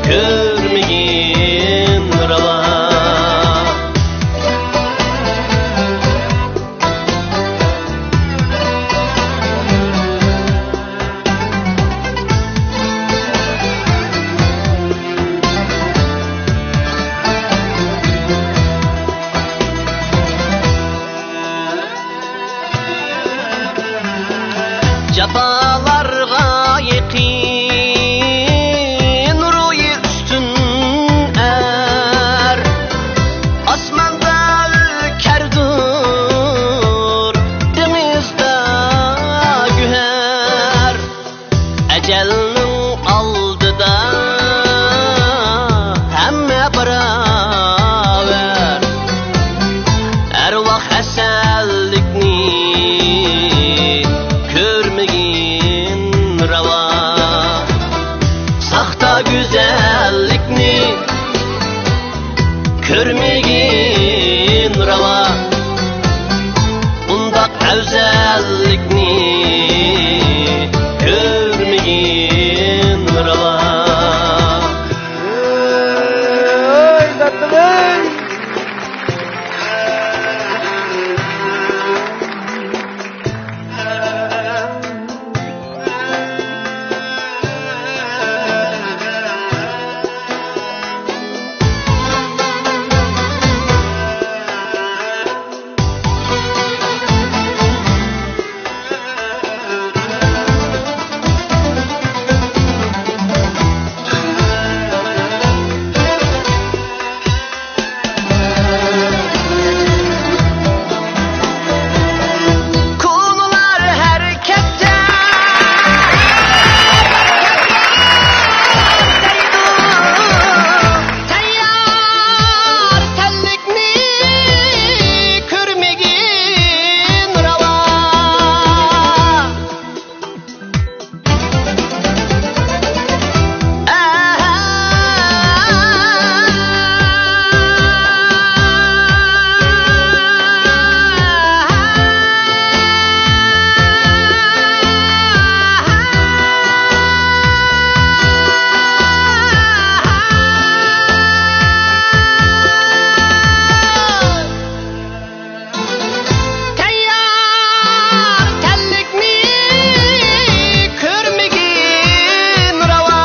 كۆرمىگىن راۋا. جاپالارغا يېقىن روھى ئۈستۈن ئەر، ئاسماندا ئۆلكەردۇر، دېڭىزدا گۆھەر. ئەجەلنىڭ ئالدىدا ھەممە باراۋەر. ئەرۋاھ ھەسەنلىكنى كۆرمىگىن راۋا، ساختا گۈزەللىكنى كۆرمىگىن راۋا، ئۇنداق ئەۋزەللىكنى كۆرمىگىن راۋا. ئەي، دەپتىمەي! كونىلار ھەرىكەتتە دەيدۇ، تەييار تەنلىكنى كۆرمىگىن راۋا. تەييار تەنلىكنى كۆرمىگىن راۋا،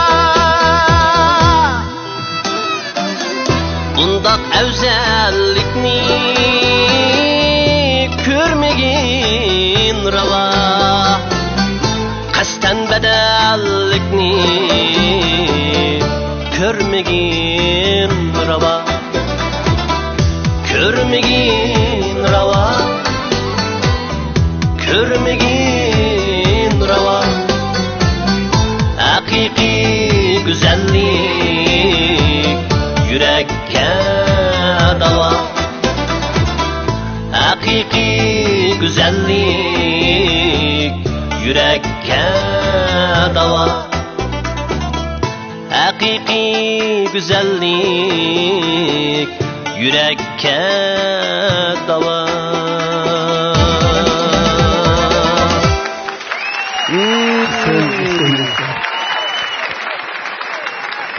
بۇنداق ئەۋزەللىكنى كۆرمىگىن راۋا، قەستەن بەدەللىكنى كۆرمىگىن راۋا. كۆرمىگىن راۋا، كۆرمىگىن راۋا، ھەقىقىي گۈزەللىك يۈرەككە داۋا. ھەقىقىي گۈزەللىك يۈرەككە داۋا. ھەقىقىي گۈزەللىك يۈرەككە داۋا.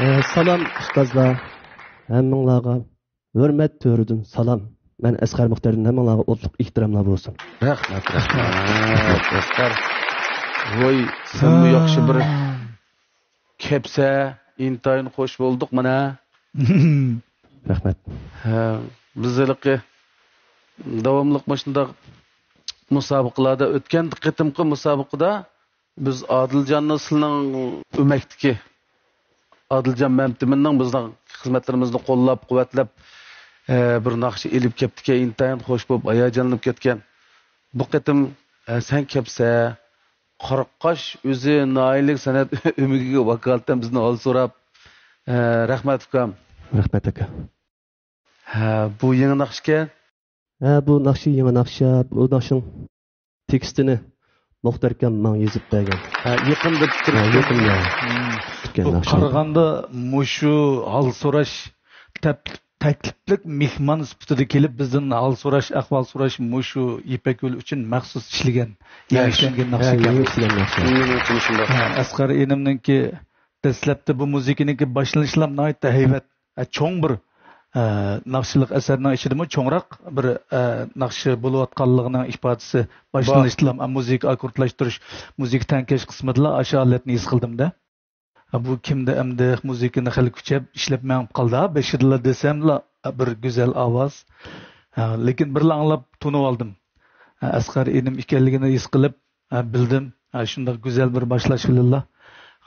ئە، سالام ئۇستازلار، ھەممىڭلارغا ھۆرمەت تۆرىدىن سالام. مەن ئەسقەر مۇختەردىن، ھەممىڭلارغا ئوتلۇق ئېھتىراملار بولسۇن. رەھمەت، رەھمەت، ئەسقەر. ۋاي، سەنمۇ ياخشى بىر كەپسە، ئىنتايىن خوش بولدۇق مانا. رەھمەت. ھە، بىز ھېلىقى داۋاملىق مۇشۇنداق مۇسابىقىلەردە، ئۆتكەن قېتىمقى مۇسابىقىدە بىز ئادىلجاننى سىلىنىڭ ئۆمەكتىكى ئادىلجان مەمتىمىننىڭ بىزنىڭ خىزمەتلىرىمىزنى قوللاپ، قۇۋۋەتلەپ، ئە، بىر ناخشا ئېلىپ كەپتىكەن، ئىنتايىن خوش بولۇپ، ھاياجانلىنىپ كەتكەن. بۇ قېتىم، ئە، سەن كەپسە، قاراقاش ئۆزى ناھىيەلىك سەنئەت ئۆمىكىگە ۋاكالىتەن بىزدىن ھال سوراپ، ئە، رەھمەت ئۇكام. رەھمەت ئاكا. ھە، بۇ يېڭى ناخشىكەن. ھە، بۇ ناخشا يېڭى ناخشا، بۇ ناخشىنىڭ تېكىستىنى مۇختەر ئاكام ماڭا يېزىپ بەرگەن. ھە، يېقىندا پۈتتۈرۈپتۇ. ھە، يېقىندا. ھىم. پۈتكەن بۇ ناخشا. قارىغاندا مۇشۇ ھال سوراش تەپ-، تەكلىپلىك مېھمان سۈپىتىدە كېلىپ، بىزدىن ھال سوراش، ئەھۋال سوراش مۇشۇ يىپەك يولى ئۈچۈن مەخسۇس ئىشلىگەن، ھە، يېڭى شۇ-، ئىشلەنگەن ھە، ناخشا ئىكەن. يېڭى ئىشلەنگەن ناخشا. مېنىڭ تونۇشۇمدا. ھە، ئەسقەر ئىنىمنىڭكى دەسلەپتە بۇ مۇزىكىنىڭكى باشلىنىشلام ناھايىتى ھەيۋەت، ھە، چوڭ بىر، ھە، ناخشىلىق ئەسەرنىڭ ئىچىدىمۇ چوڭراق بىر، ھە، ناخشا بولۇۋاتقانلىقىنىڭ ئىپادىسى. بار. باشلىنىشلام، ھە، مۇزىكا ئاككوردلاشتۇرۇش، مۇزىكا تەڭكەش قىسمىدىلا ئاشۇ ھالەتنى ھېس قىلدىم-دە. ھە، بۇ كىمدە ئەمدى مۇزىكىنى خېلى كۈچەپ ئىشلەپ مېڭىپ قالدى، ھە، بېشىدىلا دېسەملا بىر گۈزەل ئاۋاز. ھە، لېكىن بىرلا ئاڭلاپ تونۇۋالدىم. ھە، ئەسقەر ئىنىم ئىكەنلىكىنى ھېس قىلىپ، ھە، بىلدىم. ھە، شۇنداق گۈزەل بىر باشلاش بىلەنلا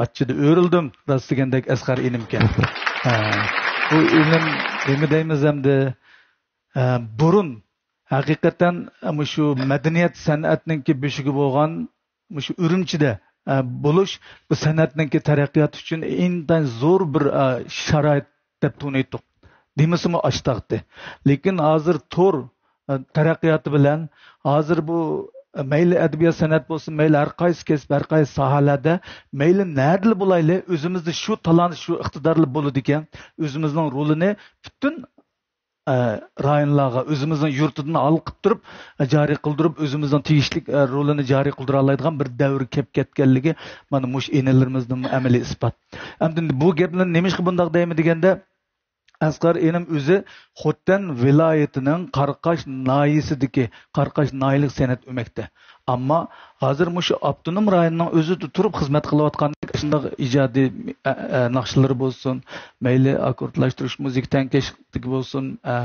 ئاچچىدا ئۆرۈلدۈم. راست دېگەندەك ئەسقەر ئىنىمكەن. ھە، بۇ ئىنىم نېمە دەيمىز ئەمدى؟ ھە، بۇرۇن ھەقىقەتەن مۇشۇ مەدەنىيەت سەنئەتنىڭكى بۆشۈكى بولغان مۇشۇ ئۈرۈمچىدە، ئە، بولۇش بۇ سەنئەتنىڭكى تەرەققىياتى ئۈچۈن ئىنتايىن زور بىر، ئە، شارائىت دەپ تونۇيتتۇق. دېمىسىمۇ ئاشتاقتى. لېكىن ھازىر تور، ئە، تەرەققىياتى بىلەن ھازىر بۇ، ئە، مەيلى ئەدەبىيات سەنئەت بولسۇن، مەيلى ھەر قايسى كەسىپ، ھەر قايسى ساھەلەردە، مەيلى نەدىلا بولايلى، ئۆزىمىزدە شۇ تالانت، شۇ ئىقتىدارلا بولىدىكەن، ئۆزىمىزنىڭ رولىنى پۈتۈن ئە، رايونلارغا ئۆزىمىزنىڭ يۇرتىدىن ھالقىپ تۇرۇپ، ئە، جارى قىلدۇرۇپ، ئۆزىمىزنىڭ تېگىشلىك، ئە، رولىنى جارى قىلدۇرالايدىغان بىر دەۋر كېلىپ كەتكەنلىكى مانا مۇشۇ ئىنىلىرىمىزنىڭ ئەمەلىي ئىسپات. ئەمدى بۇ گەپلەرنى نېمىشقا بۇنداق دەيمەن دېگەندە، ئەسقەر ئىنىم ئۆزى خوتەن ۋىلايىتىنىڭ قاراقاش ناھىيەسىدىكى قاراقاش ناھىيەلىك سەنئەت ئۆمەكتە. ئەمما ھازىر مۇشۇ ئاپتونوم رايوننىڭ ئۆزىدە تۇرۇپ خىزمەت قىلىۋاتقان شۇنداق ئىجادىي، ئە، ئە، ناخشىلىرى بولسۇن، مەيلى ئاككوردلاشتۇرۇش، مۇزىكا تەڭكەشلىكى بولسۇن، ئە،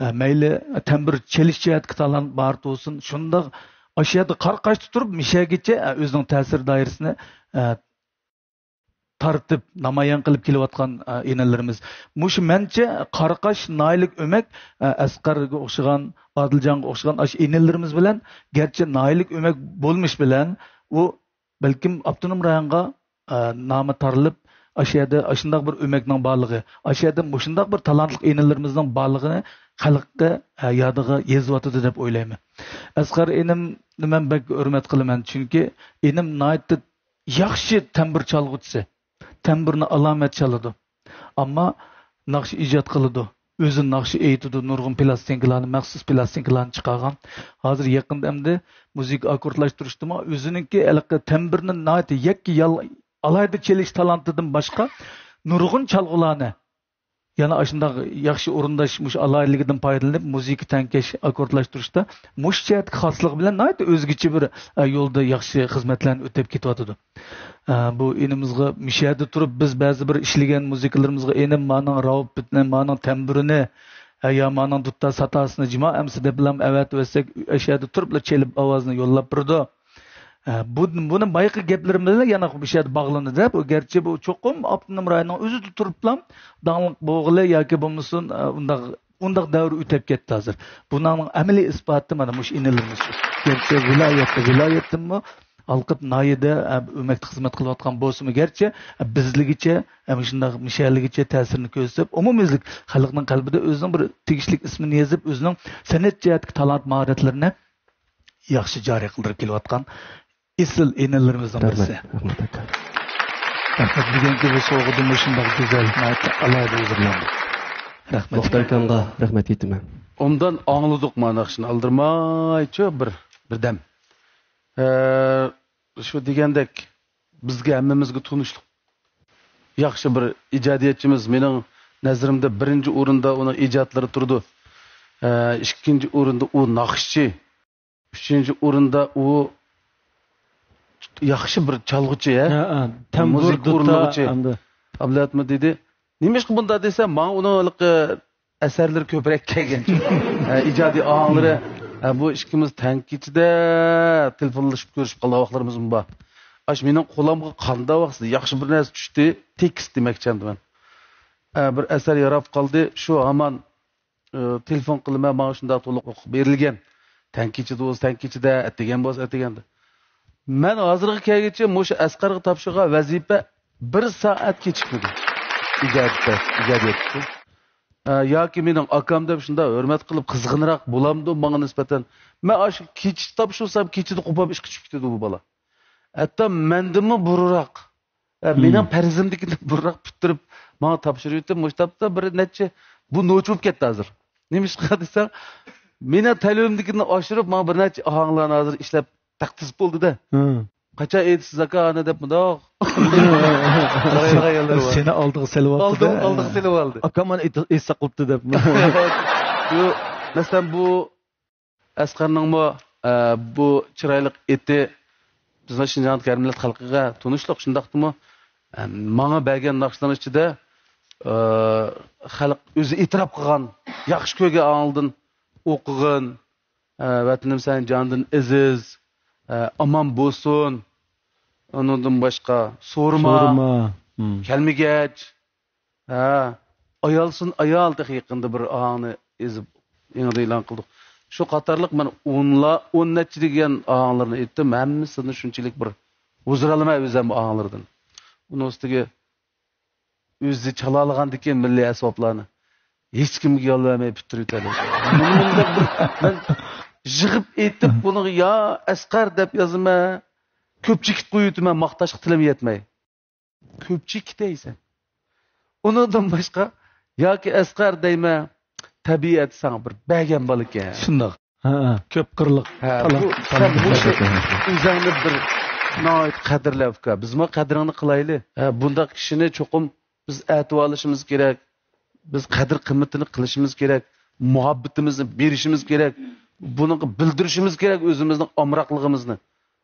ئە، مەيلى تەمبۇر چېلىش جەھەتتىكى تالانت ماھارىتى بولسۇن، شۇنداق ئاشۇ يەردە قاراقاشتا تۇرۇپ مىشەگىچە، ئە، ئۆزىنىڭ تەسىر دائىرىسىنى، ئە، تارتىپ، نامايان قىلىپ كېلىۋاتقان، ئە، ئىنىلىرىمىز. مۇشۇ مەنچە قاراقاش ناھىيەلىك ئۆمەك، ئە، ئەسقەرگە ئوخشىغان، ئادىلجانغا ئوخشىغان ئاشۇ ئىنىلىرىمىز بىلەن گەرچە ناھىيەلىك ئۆمەك بولمىش بىلەن، ئۇ بەلكىم ئاپتونوم رايونغا، ئە، نامى تارىلىپ، ئاشۇ يەردە ئاشۇنداق بىر ئۆمەكنىڭ بارلىقى، ئاشۇ يەردە مۇشۇنداق بىر تالانتلىق ئىنىلىرىمىزنىڭ بارلىقىنى خەلققە، ئە، يادىغا يېزىۋاتىدۇ دەپ ئويلايمەن. ئەسقەر ئىنىمنى مەن بەك ھۆرمەت قىلىمەن، چۈنكى ئىنىم ناھايىتى ياخشى تەمبۇر چالغۇچىسى. تەمبۇرنى ئالامەت چالىدۇ. ئەمما ناخشا ئىجاد قىلىدۇ. ئۆزى ناخشا ئېيتىدۇ، نۇرغۇن پىلاستىنكىلارنى، مەخسۇس پىلاستىنكىلارنى چىقارغان. ھازىر يېقىندا ئەمدى مۇزىكا ئاككوردلاشتۇرۇشتىمۇ ئۆزىنىڭكى ھېلىقى تەمبۇرنى ناھايىتى يەككە يال-، ئالاھىدە چېلىش تالانتىدىن باشقا نۇرغۇن چالغۇلارنى يەنە ئاشۇنداق ياخشى ئورۇنداش، مۇشۇ ئالاھىدىلىكىدىن پايدىلىنىپ، مۇزىكا تەڭكەش، ئاككوردلاشتۇرۇشتا مۇشۇ جەھەتتىكى خاسلىقى بىلەن ناھايىتى ئۆزگىچە بىر، ئە، يولدا ياخشى خىزمەتلەرنى ئۆتەپ كېتىۋاتىدۇ. ئە، بۇ ئىنىمىزغا مۇشۇ يەردە تۇرۇپ، بىز بەزى بىر ئىشلىگەن مۇزىكىلىرىمىزغا، «ئىنىم، مانىڭ راۋۇپىتنى، مانىڭ تەمبۇرىنى، ئە، يا مانىڭ دۇتار ساتاسىنى جىما ئەمسە» دەپ بىلەن ئەۋەتىۋەتسەك، ئاشۇ يەردە تۇرۇپلا چېلىپ ئاۋازىنى يوللاپ بېرىدۇ. ئە، بۇ، بۇنى بايىقى گەپلىرىم بىلەن يەنە بۇ يەردە باغلىنىدۇ. بۇ گەرچە بۇ چوقۇم ئاپتونوم رايوننىڭ ئۆزىدە تۇرۇپلا داڭلىق بولغىلى ياكى بولمىسۇن، ئە، ئۇنداق، ئۇنداق دەۋر ئۆتۈپ كەتتى ھازىر. بۇنىڭ ئەمەلىي ئىسپاتى مانا مۇشۇ ئىنىلىرىمىز شۇ. گەرچە ۋىلايەتتە، ۋىلايەتتىنمۇ ھالقىپ ناھىيەدە، ئە، ئۆمەكتە خىزمەت قىلىۋاتقان بولسىمۇ گەرچە، ئە، بىزلىگىچە، ئە، مۇشۇنداق مىشەلىگىچە تەسىرىنى كۆرسىتىپ، ئومۇميۈزلۈك خەلقنىڭ قەلبىدە ئۆزىنىڭ بىر تېگىشلىك ئىسمىنى يېزىپ، ئۆزىنىڭ سەنئەت جەھەتتىكى تالانت ماھارەتلىرىنى ياخشى جارى قىلدۇرۇپ كېلىۋاتقان ئېسىل ئىنىلىرىمىزنىڭ بىرسى. رەھمەت، رەھمەت ئاكا. رەھمەت. بۈگۈنكى بۇ سوۋغىدىمۇ شۇنداق گۈزەل، ناھايىتى ئالاھىدە ھۇزۇرلاندى. رەھمەت. مۇختەر ئاكامغا رەھمەت ئېيتىمەن. ئوبدان ئاڭلىدۇق مانا ناخشىنى، ئالدىرىمايچۇ بىر، بىردەم. ئە، شۇ دېگەندەك، بىزگە ھەممىمىزگە تونۇشلۇق ياخشى بىر ئىجادىيەتچىمىز. مېنىڭ نەزىرىمدە بىرىنچى ئورۇندا ئۇنىڭ ئىجادلىرى تۇرىدۇ. ئە، ئىككىنچى ئورۇندا ئۇ ناخشىچى. ئۈچىنچى ئورۇندا ئۇ ياخشى بىر چالغۇچى، ھە؟ ھە، ھە. تەمبۇر، مۇزىكا دۇتا ئورۇنلىغۇچى. ئەمدى. ئابلەتمۇ دېدى. نېمىشقا بۇنداق دېسە، ماڭا ئۇنىڭ ھېلىقى ئەسەرلىرى كۆپرەك كەلگەن. ھە، ئىجادىي ئاھاڭلىرى. ھە، بۇ ئىككىمىز تەڭ كېچىدە تېلېفونلىشىپ كۆرۈشۈپ قالغان ۋاقىتلىرىمىزمۇ بار. ئاش مېنىڭ قولۇمغا قانداق ۋاقىت ياخشى بىر نەرسە چۈشتى، تېكىست دېمەكچى ئەمدى مەن. ئە، بىر ئەسەر ياراپ قالدى، شۇ ھامان، ئە، تېلېفون قىلىمەن، ماڭا شۇنداق تولۇق ئوقۇپ بېرىلگەن. تەڭ كېچىدە بولسا تەڭ كېچىدە، ئەتىگەن بولسا ئەتىگەندە. مەن ھازىرغا كەلگۈچە مۇشۇ ئەسقەرگە تاپشۇرغان ۋەزىپە بىر سائەت كېچىكمىدى. ئىجادىيەت، ئىجادىيەت. ئە، ياكى مېنىڭ ئاكام دەپ شۇنداق ھۆرمەت قىلىپ قىزغىنراق بولامدۇ ماڭا نىسبەتەن؟ مەن ئاشۇ كېچە تاپشۇرسام، كېچىدە قوپۇپ ئىشقا چۈشۈپ كېتىدۇ بۇ بالا. ھەتتا مەندىنمۇ بۇرۇنراق، ئە، مېنىڭ پەرىزىمدىكىدىن بۇرۇنراق پۈتتۈرۈپ ماڭا تاپشۇرۇۋېتىپ، مۇشۇ تاپتا بىر نەچچە، بۇ نوچى بولۇپ كەتتى ھازىر. نېمىشقا دېسەڭ، مېنىڭ تەلىپىمدىكىدىن ئاشۇرۇپ، ماڭا بىر نەچچە ئاھاڭلارنى ھازىر ئىشلەپ تەقدىس بولدى-دە. قاچان ئېيتىسىز، ئاكا، ئانا دەپ مۇنداق قارايدىغان يەرلىرى بار. سېنى ئالدىغا سېلىۋاپتۇ-دە. ئالدىغا سېلىۋالدى. ئاكام مانا ئېيت-، ئېيتساق بوپتۇ دەپ. يو، مەسىلەن، بۇ ئەسقەرنىڭمۇ، ئە، بۇ چىرايلىق ئېتى بىزنىڭ شىنجاڭدىكى ھەر مىللەت خەلقىگە تونۇشلۇق. شۇنداقتىمۇ، ئە، ماڭا بەرگەن ناخشىلىرىنىڭ ئىچىدە، ئە، خەلق ئۆزى ئېتىراپ قىلغان، ياخشى كۆرگەن ئاڭلىدىن ئوقۇغىن، ئە، ۋەتىنىم سەن جاندىن ئەزىز، ئە، ئامان بولسۇن، ئۇنىڭدىن باشقا سورىما، سورىما. كەلمىگەچ، ھە، ئايالسۇن ئايال تېخى يېقىندا بىر ئاھاڭنى يېزىپ، يېڭىدىن ئېلان قىلدۇق. شۇ قاتارلىق مەن ئونلا-، ئون نەچچە دېگەن ئاھاڭلارنى ئېيتتىم. ھەممىسىدىن شۇنچىلىك بىر ھۇزۇر ئالىمەن ئۆزۈم بۇ ئاھاڭلاردىن. ئۇنىڭ ئۈستىگە ئۆزى چالالىغاندىكىن مىللىي ئەسۋابلارنى ھېچكىمگە يول بەرمەي پۈتتۈرۈۋېتەلەيدۇ. مەن، مەن يىغىپ ئېيتىپ، بۇنىڭغا يا ئەسقەر دەپ يازىمەن، كۆپچىكىت قويۇۋېتىمەن، ماختاشقا تىلىم يەتمەي. كۆپچىكىت دەيسەن. ئۇنىڭدىن باشقا ياكى ئەسقەر دەيمەن، تەبىئەت ساڭا بىر بەرگەن بالىكەن. شۇنداق. ھە، ھە. كۆپ قىرلىق. ھە، تالانت، بۇ، سەن تالانت مۇشۇ ئۆزۈڭنى بىر ناھايىتى قەدىرلە، ئۇكا. بىزمۇ قەدرىڭنى قىلايلى. ھە، بۇنداق كىشىنى چوقۇم بىز ئەتىۋارلىشىمىز كېرەك. بىز قەدىر-قىممىتىنى قىلىشىمىز كېرەك. مۇھەببىتىمىزنى بېرىشىمىز كېرەك. بۇنىڭغا بىلدۈرۈشىمىز كېرەك ئۆزىمىزنىڭ ئامراقلىقىمىزنى.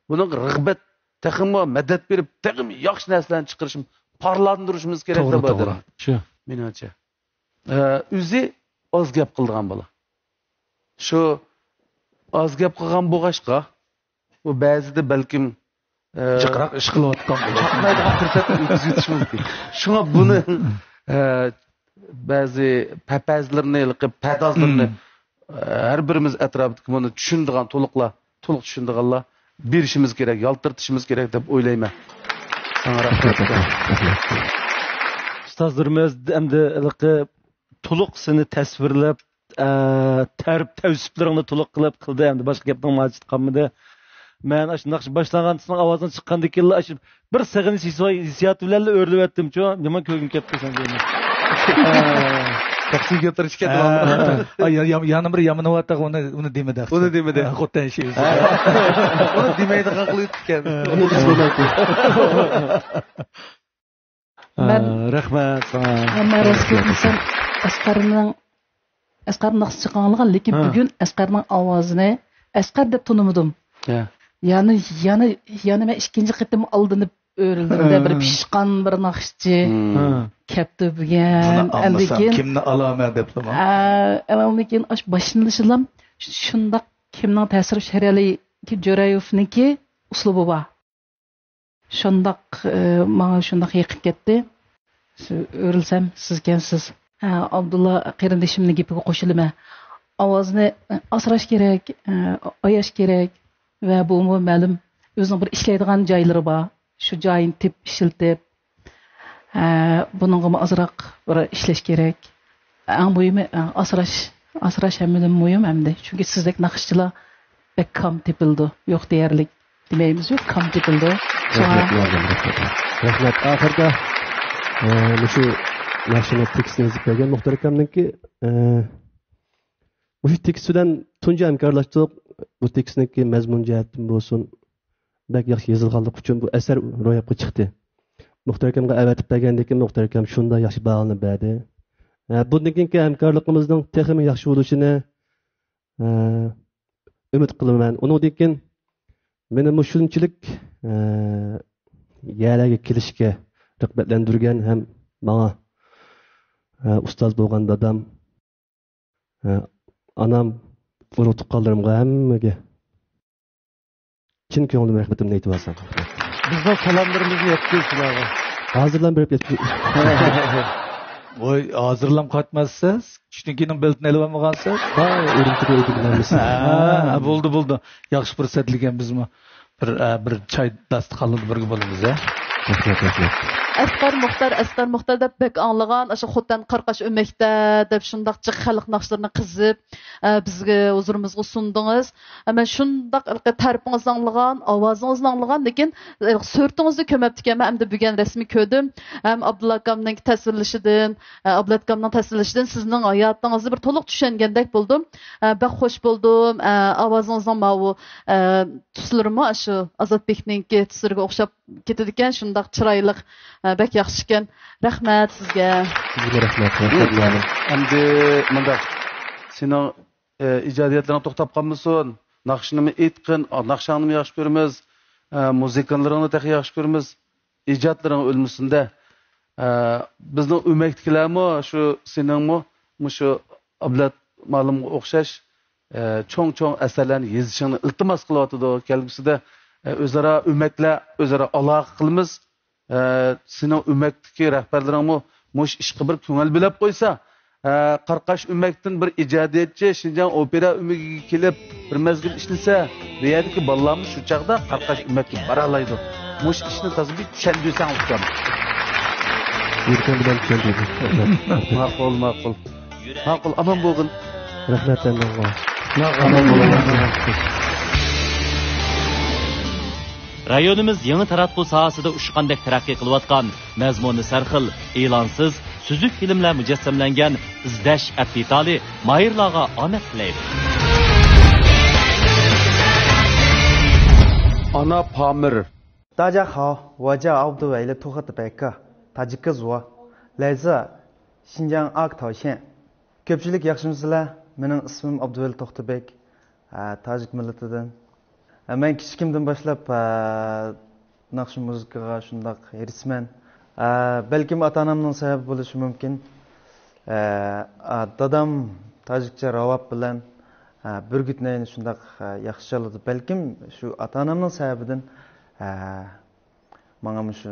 بۇنىڭغا رىغبەت، تېخىمۇ مەدەت بېرىپ، تېخىمۇ ياخشى نەرسىلەرنى چىقىرىشىمىز، پارلاندۇرۇشىمىز كېرەك توغرا، دەپ توغرا. ئويلايمەن. شۇ. مېنىڭچە. ئە، ئۆزى ئاز گەپ قىلىدىغان بالا. شۇ ئاز گەپ قىلغان بولغاچقا، ئۇ بەزىدە بەلكىم، ئە، جىقراق ئىش قىلىۋاتقان بولۇر. چاقنايدىغان پۇرسەتنى ئۆتكۈزۈۋېتىشى مۇمكىن. شۇڭا بۇنى، ئە، بەزى پەپەزلىرىنى، ھېلىقى پەدازلىرىنى، ئە، ھەر بىرىمىز ئەتراپىدىكى بۇنى چۈشىنىدىغان تولۇقلار، تولۇق چۈشىنىدىغانلار بېرىشىمىز كېرەك، يالتىرىتىشىمىز كېرەك دەپ ئويلايمەن. ساڭا رەھمەت. ئۇستازلىرىمىز ئەمدى ھېلىقى تولۇق سېنى تەسۋىرلەپ، ئە، تەرىپ تەۋسىپلىرىڭنى تولۇق قىلىپ قىلدى. ئەمدى باشقا گەپنىڭ ھاجىتى قالمىدى. مەن ئاشۇ ناخشا باشلانغاندا سېنىڭ ئاۋازىڭ چىققاندىن كېيىنلا ئاشۇ بىر سېغىنىش ھېسسىياتى بىلەنلا ئۆرۈلۈۋەتتىمچۇ. يامان كۆرگۈم كەپتۇ سەن دېمە. شەخسىي گەپلىرى ئىكەن. ھە. ئاي، يا-، يا-، يەنە بىر يامىنىۋاتاق ئۇنى، ئۇنى دېمىدى. ئۇنى دېمىدى. ھە، خوتەن شېئىرى. ئۇنى دېمەيدىغان قىلىۋېتىپتىكەن. مەن، ھە، رەھمەت ساڭا. مەن راست گەپنى دېسەم، ئەسقەرنىڭ، ئەسقەرنىڭ ناخشا چىقىرىۋالغان، لېكىن ھە. بۈگۈن ئەسقەرنىڭ ئاۋازىنى ئەسقەر دەپ تونۇمىدىم. ھە. يەنى، يەنى، يەنى مەن ئىككىنچى قېتىم ئالدىنىپ ئۆرۈلدۈم-دە، ھە. بىر پىشقان بىر ناخشىچى ھە. كەپتۇ بۈگۈن. بۇنى ئالمىسام، ئەمدىكىن، كىمنى ئالىمەن دەپلا. ئە، ئەمدىكىن ئاش باشلىنىشىلام شۇنداق كىمنىڭ تەسىر شەرەلى جۆرەيېۋنىڭكى ئۇسلۇبى بار. شۇنداق، ئى، ماڭا شۇنداق يېقىپ كەتتى. سى-، ئۆرۈلسەم سىزكەنسىز. ھە، ئابدۇللا قېرىندىشىمنىڭ گېپىگە قوشۇلىمەن. ئاۋازنى، ئى، ئاسراش كېرەك، ئى، ئاياش كېرەك ۋە بۇمۇ مەلۇم ئۆزىنىڭ بىر ئىشلەيدىغان جايلىرى بار. شۇ جايىنى تېپىپ ئىشلىتىپ، ھە، بۇنىڭغىمۇ ئازراق بىر ئىشلەش كېرەك. ئەڭ مۇھىمى، ئە، ئاسراش. ئاسراش ھەممىدىن مۇھىم ئەمدى. چۈنكى سىزدەك ناخشىچىلار بەك كام تېپىلىدۇ. يوق دېيەرلىك دېمەيمىزۇ، كام تېپىلىدۇ. شۇڭا رەھمەت، مۇئەللىم، رەھمەت. رەھمەت. ئاخىردا، ئە، مۇشۇ ناخشىنىڭ تېكىستىنى يېزىپ بەرگەن مۇختەر ئاكامنىڭكى، ئە، مۇشۇ تېكىست بىلەن تۇنجى ھەمكارلاشتۇق. بۇ تېكىستنىڭكى مەزمۇن جەھەتتىن بولسۇن، بەك ياخشى يېزىلغانلىقى ئۈچۈن بۇ ئەسەر روياپقا چىقتى. مۇختەر ئاكامغا ئەۋەتىپ بەرگەندىن كېيىن مۇختەر ئاكام شۇنداق ياخشى باھالارنى بەردى. ھە، بۇندىن كېيىنكى ھەمكارلىقىمىزنىڭ تېخىمۇ ياخشى بولۇشىنى، ھە، ئۈمىد قىلىمەن. ئۇنىڭدىن كېيىن مېنى مۇشۇنچىلىك، ھە، يەرلەرگە كېلىشكە رىغبەتلەندۈرگەن ھەم ماڭا، ھە، ئۇستاز بولغان دادام، ھە، ئانام، ئۇرۇق تۇغقانلىرىمغا، ھەممىگە چىن كۆڭلۈمدىن رەھمىتىمنى ئېيتىۋالسام. بىزنىڭ سالاملىرىمىزنى يەتكۈزۈڭ شۇلارغا. ھازىرلا بېرىپ يەتكۈزۈڭ. ۋاي، ھازىرلام قايتماسسىز؟ چۈشتىن كېيىن بېلىتنى ئېلىۋالمىغانسىز؟ ھە، ئۈرۈمچىدە ئۆيدىكىلەرمىز. ھە، بولدى، بولدى. ياخشى پۇرسەتلىكەن بىزمۇ. بىر، ئە، بىر چاي داستىخانلىرىدا بىرگە بولىمىز، ھە؟ رەھمەت، رەھمەت. ئەسقەر مۇختار، ئەسقەر مۇختار دەپ بەك ئاڭلىغان، ئاشۇ خوتەن قاراقاش ئۆمەكتە دەپ شۇنداق جىق خەلق ناخشىلىرىنى قىزىپ، ئە، بىزگە ھۇزۇرىمىزغا سۇندىڭىز. ئە، مەن شۇنداق ھېلىقى تەرىپىڭىزنى ئاڭلىغان، ئاۋازىڭىزنى ئاڭلىغان، لېكىن، ئە، سۈرىتىڭىزنى كۆرمەپتىكەنمەن، ئەمدى بۈگۈن رەسمىي كۆردۈم. ھەم ئابدۇللا ئاكامنىڭ تەسۋىرلىشىدىن، ئە، ئابلەت ئاكامنىڭ تەسۋىرلىشىدىن سىزنىڭ ھاياتىڭىزنى بىر تولۇق چۈشەنگەندەك بولدۇم. ئە، بەك خوش بولدۇم. ئە، ئاۋازىڭىزنىڭ ماۋۇ، ئە، تۈسلىرىمۇ ئاشۇ ئازاتبېكنىڭكى تۈسلىرىگە ئوخشاپ كېتىدىكەن، شۇنداق چىرايلىق، ئە، بەك ياخشىكەن. رەھمەت سىزگە. سىزگىمۇ رەھمەت. ئەمدى مۇنداق، سېنىڭ، ئە، ئىجادىيەتلىرىڭ توختاپ قالمىسۇن. ناخشىنىمۇ ئېيتقىن، ناخشاڭنىمۇ ياخشى كۆرىمىز. ئە، مۇزىكانلىرىڭنى تېخى ياخشى كۆرىمىز. ئىجادلىرىڭ ئۆلمىسۇن-دە. ئە، بىزنىڭ ئۆمەكتىكىلەرمۇ شۇ سېنىڭمۇ مۇشۇ ئابلەت مالىمغا ئوخشاش، ئە، چوڭ-چوڭ ئەسەرلەرنى يېزىشىڭنى ئىلتىماس قىلىۋاتىدۇ. كەلگۈسىدە، ئە، ئۆزئارا ئۆمەكلەر، ئۆزئارا ئالاقە قىلىمىز. ئە، سېنىڭ ئۆمەكتىكى رەھبەرلىرىڭمۇ مۇشۇ ئىشقا بىر كۆڭۈل بۆلۈپ قويسا، ئە، قاراقاش ئۆمەكتىن بىر ئىجادىيەتچى شىنجاڭ ئوپېرا ئۆمىكىگە كېلىپ، بىر مەزگىل ئىشلىسە، بۇ يەردىكى بالىلارمۇ شۇ چاغدا قاراقاش ئۆمەككە بارالايدۇ. مۇشۇ ئىشنى تازا بىر چۈشەندۈرسەڭ ئۇكام. يۈرىكىم بىلەن چۈشەندۈردۈم. ماقۇل، ماقۇل. ماقۇل، ئامان بولغىن. رەھمەت، ھەممىڭلارغا. ماقۇل، ئامان بولغىن. رايونىمىز يېڭى تاراتقۇ ساھەسىدە ئۇچقاندەك تەرەققىي قىلىۋاتقان، مەزمۇنى سەرخىل، ئېلانسىز، سۈزۈك فىلىملەر مۇجەسسەملەنگەن ئىزدەش ئەپ دېتالى ماھىرلارغا ئامەت تىلەيدۇ. ئانا پامىر. 大家好，我叫 ئابدۇۋەلى توختىبەك، تاجىكىزۋا، 来自新疆阿克陶县. كۆپچىلىك ياخشىمۇسىلەر؟ مېنىڭ ئىسمىم ئابدۇۋەلى توختىبەك. ھە، تاجىك مىللىتىدىن. ھە، مەن كىچىكىمدىن باشلاپ، ھە، ناخشا مۇزىكىغا شۇنداق ھېرىسمەن. ھە، بەلكىم ئاتا-ئانامنىڭ سەۋەبى بولۇشى مۇمكىن. ھە، ھە، دادام تاجىكچە راۋاب بىلەن، ھە، بۈرگۈت نەينى شۇنداق، ھە، ياخشى چالىدۇ. بەلكىم شۇ ئاتا-ئانامنىڭ سەۋەبىدىن، ھە، ماڭا مۇشۇ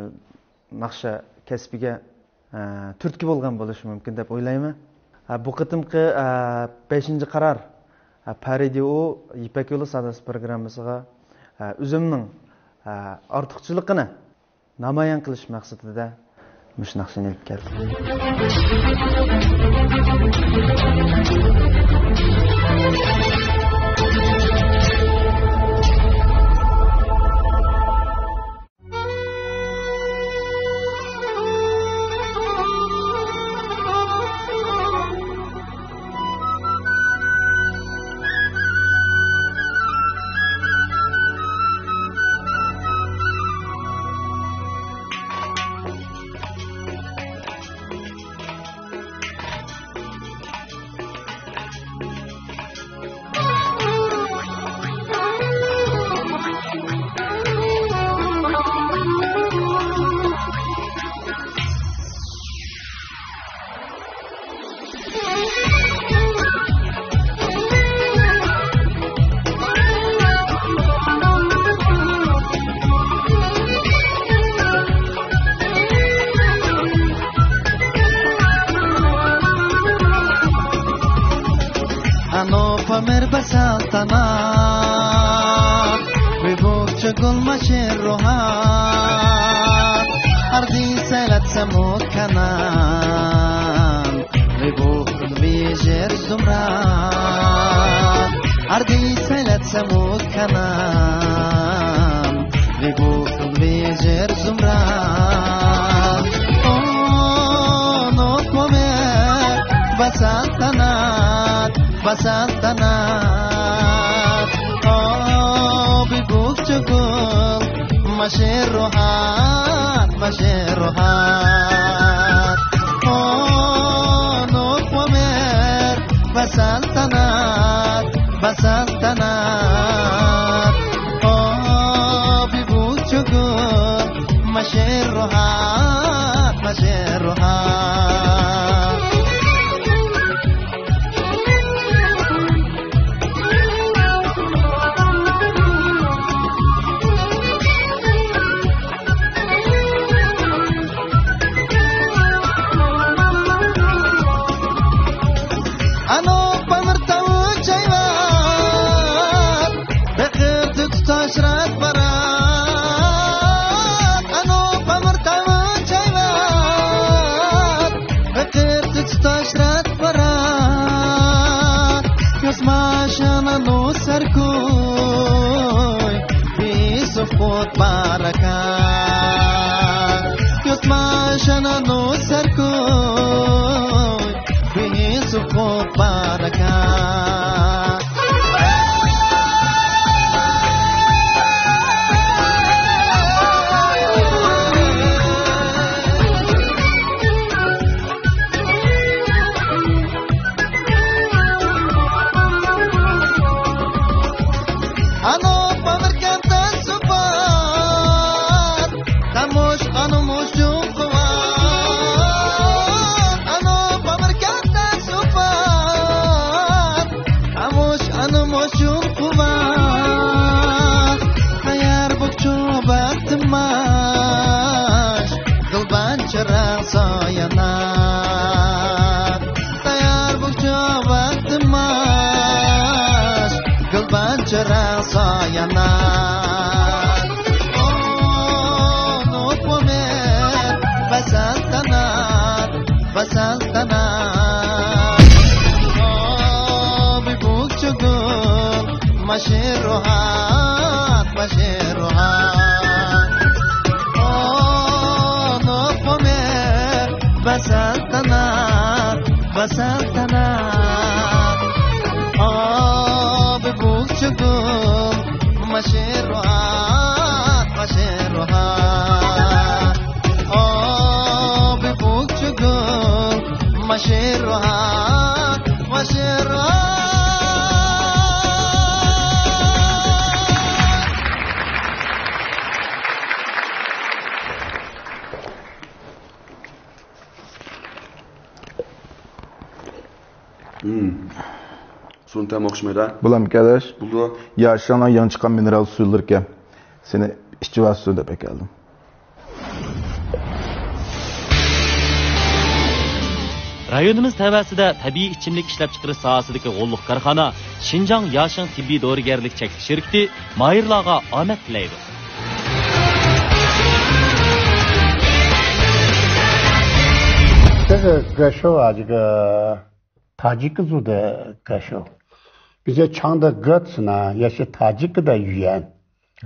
ناخشا كەسپىگە، ئە، تۈرتكە بولغان بولۇشى مۇمكىن دەپ ئويلايمەن. ئە، بۇ قېتىمقى، ئە، بەشىنچى قارار، ئە، پەرىدى ئۇ يىپەك يولى ساداسى پروگراممىسىغا، ئە، ئۆزۈمنىڭ، ئە، ئارتۇقچىلىقىنى نامايان قىلىش مەقسىتىدە مۇشۇ ناخشىنى ئېلىپ كەلدىم. ئانو پامىر باسالتانات، بىبۇغچە گۈل ماشىر روھان، ئاردى سەلەت سەمۇت كانان، بىبۇغ بىجىر زۇمران، ئاردى سەلەت سەمۇت كانان، بىبۇغ بىجىر زۇمران. ئونو پامە باسالتانات، باسالتانات. ئو بىبۇغچە گۈل ماشىر روھان، ماشىر روھان. ئونو پامە باسالتانات، باسالتانات. ئو بىبۇغچە گۈل ماشىر روھان، ماشىر روھان. Parat, ano pamer taman cewat, beker tits tashrat parat, yos mashana no sarkoy, bisuf pot baraka, yos mashana no sarkoy, bisuf pot baraka. Ano pamerkan tan supat, tamush ano mushung kuat. Ano pamerkan tan supat, tamush ano mushung kuat. Tayar bukchu baktimash, gulban chirang soyana. Tayar bukchu baktimash, gulban chirang soyana. Oh, no pomer, basantana, basantana. Oh, bibuk chugul, mashiruhat, mashiruhat. Oh, no pomer, basantana, basantana. Oh, bibuk chugul, mashiruhat, mashiruhat. Oh, bibuk chugul, mashiruhat, mashiruhat. سۇنى تەمى ئوخشىمايدۇ. بۇلام كەلەش. بۇلدۇ. ياشىڭنىڭ يېڭى چىققان مىنېرال سۇلىرىكەن. سېنى ئىچىۋالسۇن دەپ ئەكەلدىم. رايونىمىز تەۋەسىدە تەبىئىي ئىچىملىك ئىشلەپچىقىرىش ساھەسىدىكى غوللۇق كارخانا شىنجاڭ ياشىڭ تېببىي دورىگەرلىك چەكلىك شىركىتى ماھىرلارغا ئامەت تىلەيدۇ. 这个葛优啊，这个他这个族的葛优，比较强的个子呢，也是他这个的语言。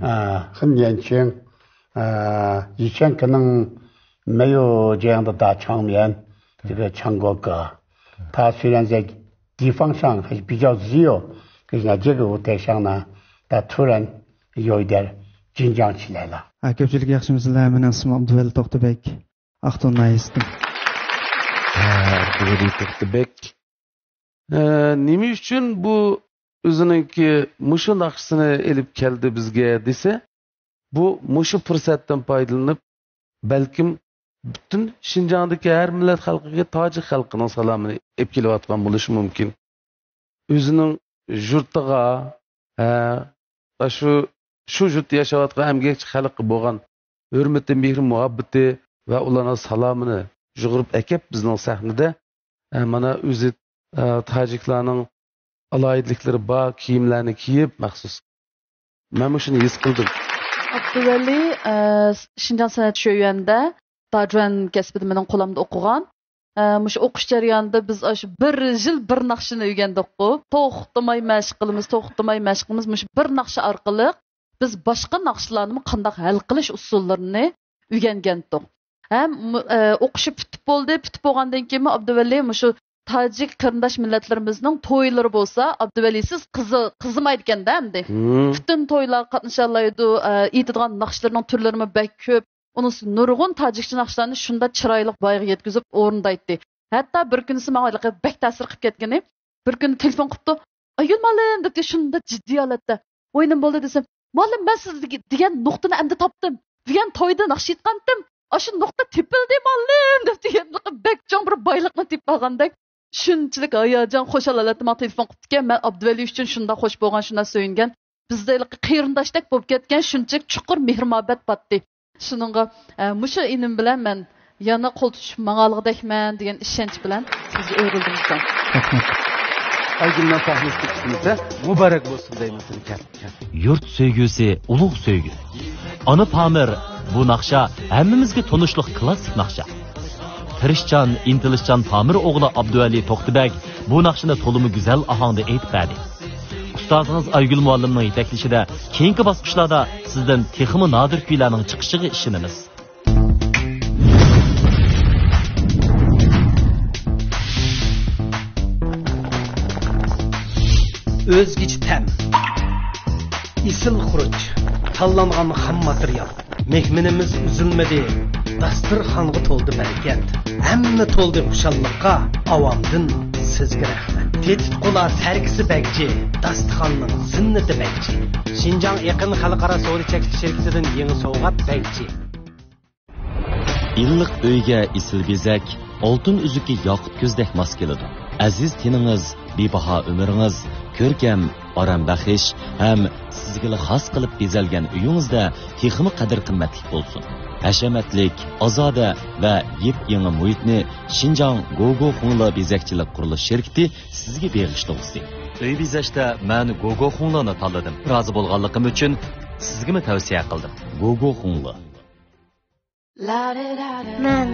啊，很年轻，啊，以前可能没有这样的大场面，这个唱过歌。他虽然在地方上还是比较自由，可是在这个舞台上呢，他突然有一点紧张起来了。 ھە، كۆپچىلىك ياخشىمۇسىلەر؟ مېنىڭ ئىسمىم ئابدۇۋەلى توختىبەك، ئاقتۇ ناھىيەسىدىن. ھە، ئابدۇۋەلى توختىبەك. ئە، نېمە ئۈچۈن بۇ ئۆزىنىڭكى مۇشۇ ناخشىسىنى ئېلىپ كەلدى بىزگە دېسە، بۇ مۇشۇ پۇرسەتتىن پايدىلىنىپ، بەلكىم پۈتۈن شىنجاڭدىكى ھەر مىللەت خەلقىگە تاجىك خەلقىنىڭ سالامىنى ئېلىپ كېلىۋاتقان بولۇشى مۇمكىن. ئۆزىنىڭ يۇرتىغا، ھە، شۇ، شۇ يۇرتتا ياشاۋاتقان ئەمگەكچى خەلققە بولغان ھۆرمىتى، مېھرى، مۇھەببىتى ۋە ئۇلارنىڭ سالامىنى يۇغۇرۇپ ئەكەپ بىزنىڭ سەھنىدە، ئە، مانا ئۆزى، ئە، تاجىكلارنىڭ ئالاھىدىلىكلىرى بار كىيىملەرنى كىيىپ مەخسۇس. مەنمۇ شۇنى ھېس قىلدىم. ئابدۇۋەلى، ئە، شىنجاڭ سەنئەت شۆيۈەندە داجۈەن كەسپىدە مېنىڭ قولامدا ئوقۇغان. ئە، مۇشۇ ئوقۇش جەريانىدا بىز ئاشۇ بىر يىل بىر ناخشىنى ئۆگەندۇققۇ. توختىماي مەشىق قىلىمىز، توختىماي مەشىق قىلىمىز. مۇشۇ بىر ناخشا ئارقىلىق بىز باشقا ناخشىلارنىمۇ قانداق ھەل قىلىش ئۇسۇللىرىنى ئۆگەنگەنتۇق. ھەم مۇ-، ئە، ئوقۇشى پۈتۈپ بولدى، پۈتۈپ بولغاندىن كېيىنمۇ ئابدۇۋەلى مۇشۇ تاجىك قېرىنداش مىللەتلىرىمىزنىڭ تويلىرى بولسا ئابدۇۋەلىسىز قىزى-، قىزىمايدىكەن-دە ئەمدى. مم. پۈتۈن تويلارغا قاتنىشالايدۇ، ئە، ئېيتىدىغان ناخشىلىرىنىڭ تۈرلىرىمۇ بەك كۆپ. ئۇنىڭ ئۈستىدە نۇرغۇن تاجىكچە ناخشىلارنى شۇنداق چىرايلىق بايغا يەتكۈزۈپ ئورۇندايتتى. ھەتتا بىر كۈنىسى ماڭا ھېلىقى بەك تەسىر قىلىپ كەتكىنى، بىر كۈنى تېلېفون قىپتۇ. «ئايگۈل مۇئەللىم» دەپتۇ شۇنداق جىددىي ھالەتتە. «ۋاي نېمە بولدى؟» دېسەم، «مۇئەللىم، مەن سىز دېگە-، دېگەن نۇقتىنى ئەمدى تاپتىم. دېگەن تويدا ناخشا ئېيتقانتىم. ئاشۇ نۇقتا تېپىلدى مۇئەللىم» دەپ دېگەن بەك چوڭ بىر بايلىقنى تېپىپ ئالغاندەك. شۇنچىلىك ھاياجان، خۇشال ھالەتتە ماڭا تېلېفون قىپتىكەن. مەن ئابدۇۋەلى ئۈچۈن شۇنداق خوش بولغان، شۇنداق سۆيۈنگەن. بىزدە ھېلىقى قېرىنداشتەك بولۇپ كەتكەن، شۇنچىلىك چوڭقۇر مېھىر-مۇھەببەت باتتى. شۇنىڭغا، ئە، مۇشۇ ئىنىم بىلەن مەن يەنە قول تۇتۇشۇپ ماڭالىغۇدەكمەن دېگەن ئىشەنچ بىلەن سىزگە ئۆرۈلدۈم، ئۇكام. رەھمەت. ئايگۈلنىڭ سەھنىسىگە چىقمىسا، مۇبارەك بولسۇن دەيمەن سېنى، كەل، كەل. يۇرت سۆيگۈسى، ئۇلۇغ سۆيگۈ. ئانا پامىر، بۇ ناخشا ھەممىمىزگە تونۇشلۇق كلاسسىك ناخشا. تىرىشچان، ئىنتىلىشچان پامىر ئوغلى ئابدۇۋەلى توختىبەگ بۇ ناخشىنى تولىمۇ گۈزەل ئاھاڭدا ئېيتىپ بەردى. ئۇستازىڭىز ئايگۈل مۇئەللىمنىڭ يېتەكلىشىدە كېيىنكى باسقۇچلاردا سىزدىن تېخىمۇ نادىر كۈيلەرنىڭ چىقىشىغا ئىشىنىمىز. ئۆزگىچە تەم، ئېسىل خۇرۇچ، تاللانغان خام ماتېرىيال. مېھمىنىمىز ئۈزۈلمىدى، داستىرخانغا تولدى بەرىكەت. ھەممە تولدى خۇشاللىققا، ئاۋامدىن سىزگە رەھمەت. تېتىتقۇلار سەركىسى بەگجى، داستىخاننىڭ زىننىتى بەگجى. شىنجاڭ ئېقىن خەلقئارا سودا چەكلىك شىركىتىدىن يېڭى سوۋغات بەگجى. ئىللىق ئۆيگە ئېسىل بېزەك، ئالتۇن ئۈزۈكى ياقۇت كۆزدەك ماس كېلىدۇ. ئەزىز تېنىڭىز بىباھا ئۆمرىڭىز، كۆركەم، ئارام بەخش ھەم سىزگىلا خاس قىلىپ بېزەلگەن ئۆيىڭىزدە تېخىمۇ قەدىر-قىممەتلىك بولسۇن. ھەشەمەتلىك، ئازادە ۋە يېپيېڭى مۇھىتنى شىنجاڭ گوگو خۇڭلې بېزەكچىلىك قۇرۇلۇش شىركىتى سىزگە بېغىشلىغۇسى. ئۆي بېزەشتە مەن گوگو خۇڭلېنى تاللىدىم. رازى بولغانلىقىم ئۈچۈن سىزگىمۇ تەۋسىيە قىلدىم. گوگو خۇڭلې. مەن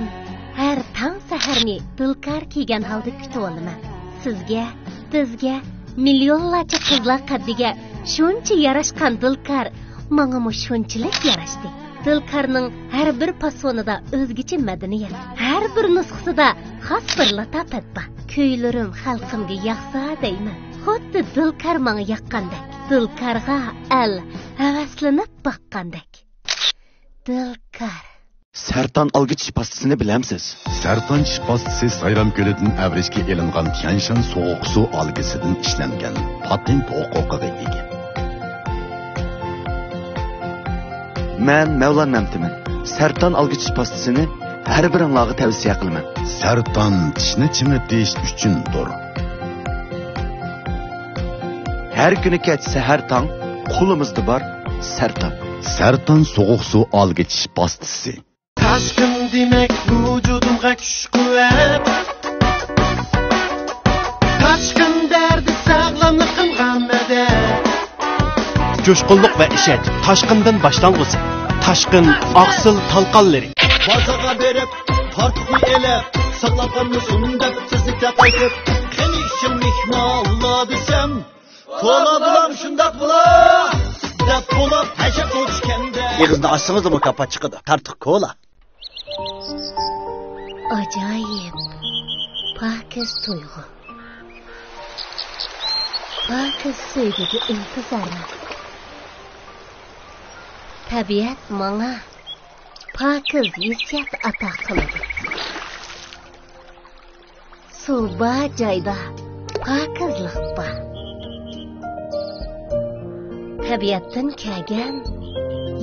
ھەر تاڭ سەھەرنى دىلكار كىيگەن ھالدا كۈتۈۋالىمەن. سىزگە، بىزگە، مىليونلارچە قىزلار قەددىگە شۇنچە ياراشقان دىلكار ماڭىمۇ شۇنچىلىك ياراشتى. دىلكارنىڭ ھەر بىر پاسونىدا ئۆزگىچە مەدەنىيەت، ھەر بىر نۇسخىسىدا خاس بىر لاتاپەت بار. كۈيلىرىم خەلقىمگە ياقسا دەيمەن، خۇددى دىلكار ماڭا ياققاندەك. دىلكارغا ئەل ھەۋەسلىنىپ باققاندەك. دىلكار. سەرتان ئالگى چىش پاستىسىنى بىلەمسىز؟ سەرتان چىش پاستىسى سايرام كۆلىدىن ئەۋرىشكە ئېلىنغان تيەنشان سوغۇق سۇ ئالگىسىدىن ئىشلەنگەن، پاتېنت ھوقۇقىغا ئىگە. مەن مەۋلان مەمتىمىن. سەرتان ئالگى چىش پاستىسىنى ھەر بىرىڭلارغا تەۋسىيە قىلىمەن. سەرتان چىشنى چىڭىتىش ئۈچۈندۇر. ھەر كۈنى كەچ سەھەر تاڭ قولىمىزدا بار سەرتان. سەرتان سوغۇق سۇ ئالگى چىش پاستىسى. تاشقىن دېمەك ۋۇجۇدۇمغا كۈچ-قۇۋۋەت. تاشقىن دەردى ساغلاملىقىمغا مەدەت. جۇشقۇنلۇق ۋە ئىشەنچ تاشقىندىن باشلانغۇسى. تاشقىن ئاقسىل تالقانلىرى. بازارغا بېرىپ، تارتۇقنى ئېلىپ، ساقلاپ قالمىسۇن دەپ تېزلىكتە قايتىپ، قېنى شۇ مېھمانلار دېسەم، تولا بولام شۇنداق بولا، دەپ بولۇپ ھەشەپ بولۇشكەندە. ئېغىزنى ئاچسىڭىزلا مۇكاپات چىقىدۇ. تارتۇق كولا. ئاجايىپ، پاكىز تۇيغۇ. پاكىز سۆيگۈگە ئىنتىزارمەن. تەبىئەت ماڭا پاكىز ھېسسىيات ئاتا قىلىدۇ. سۇ بار جايدا پاكىزلىق بار. تەبىئەتتىن كەلگەن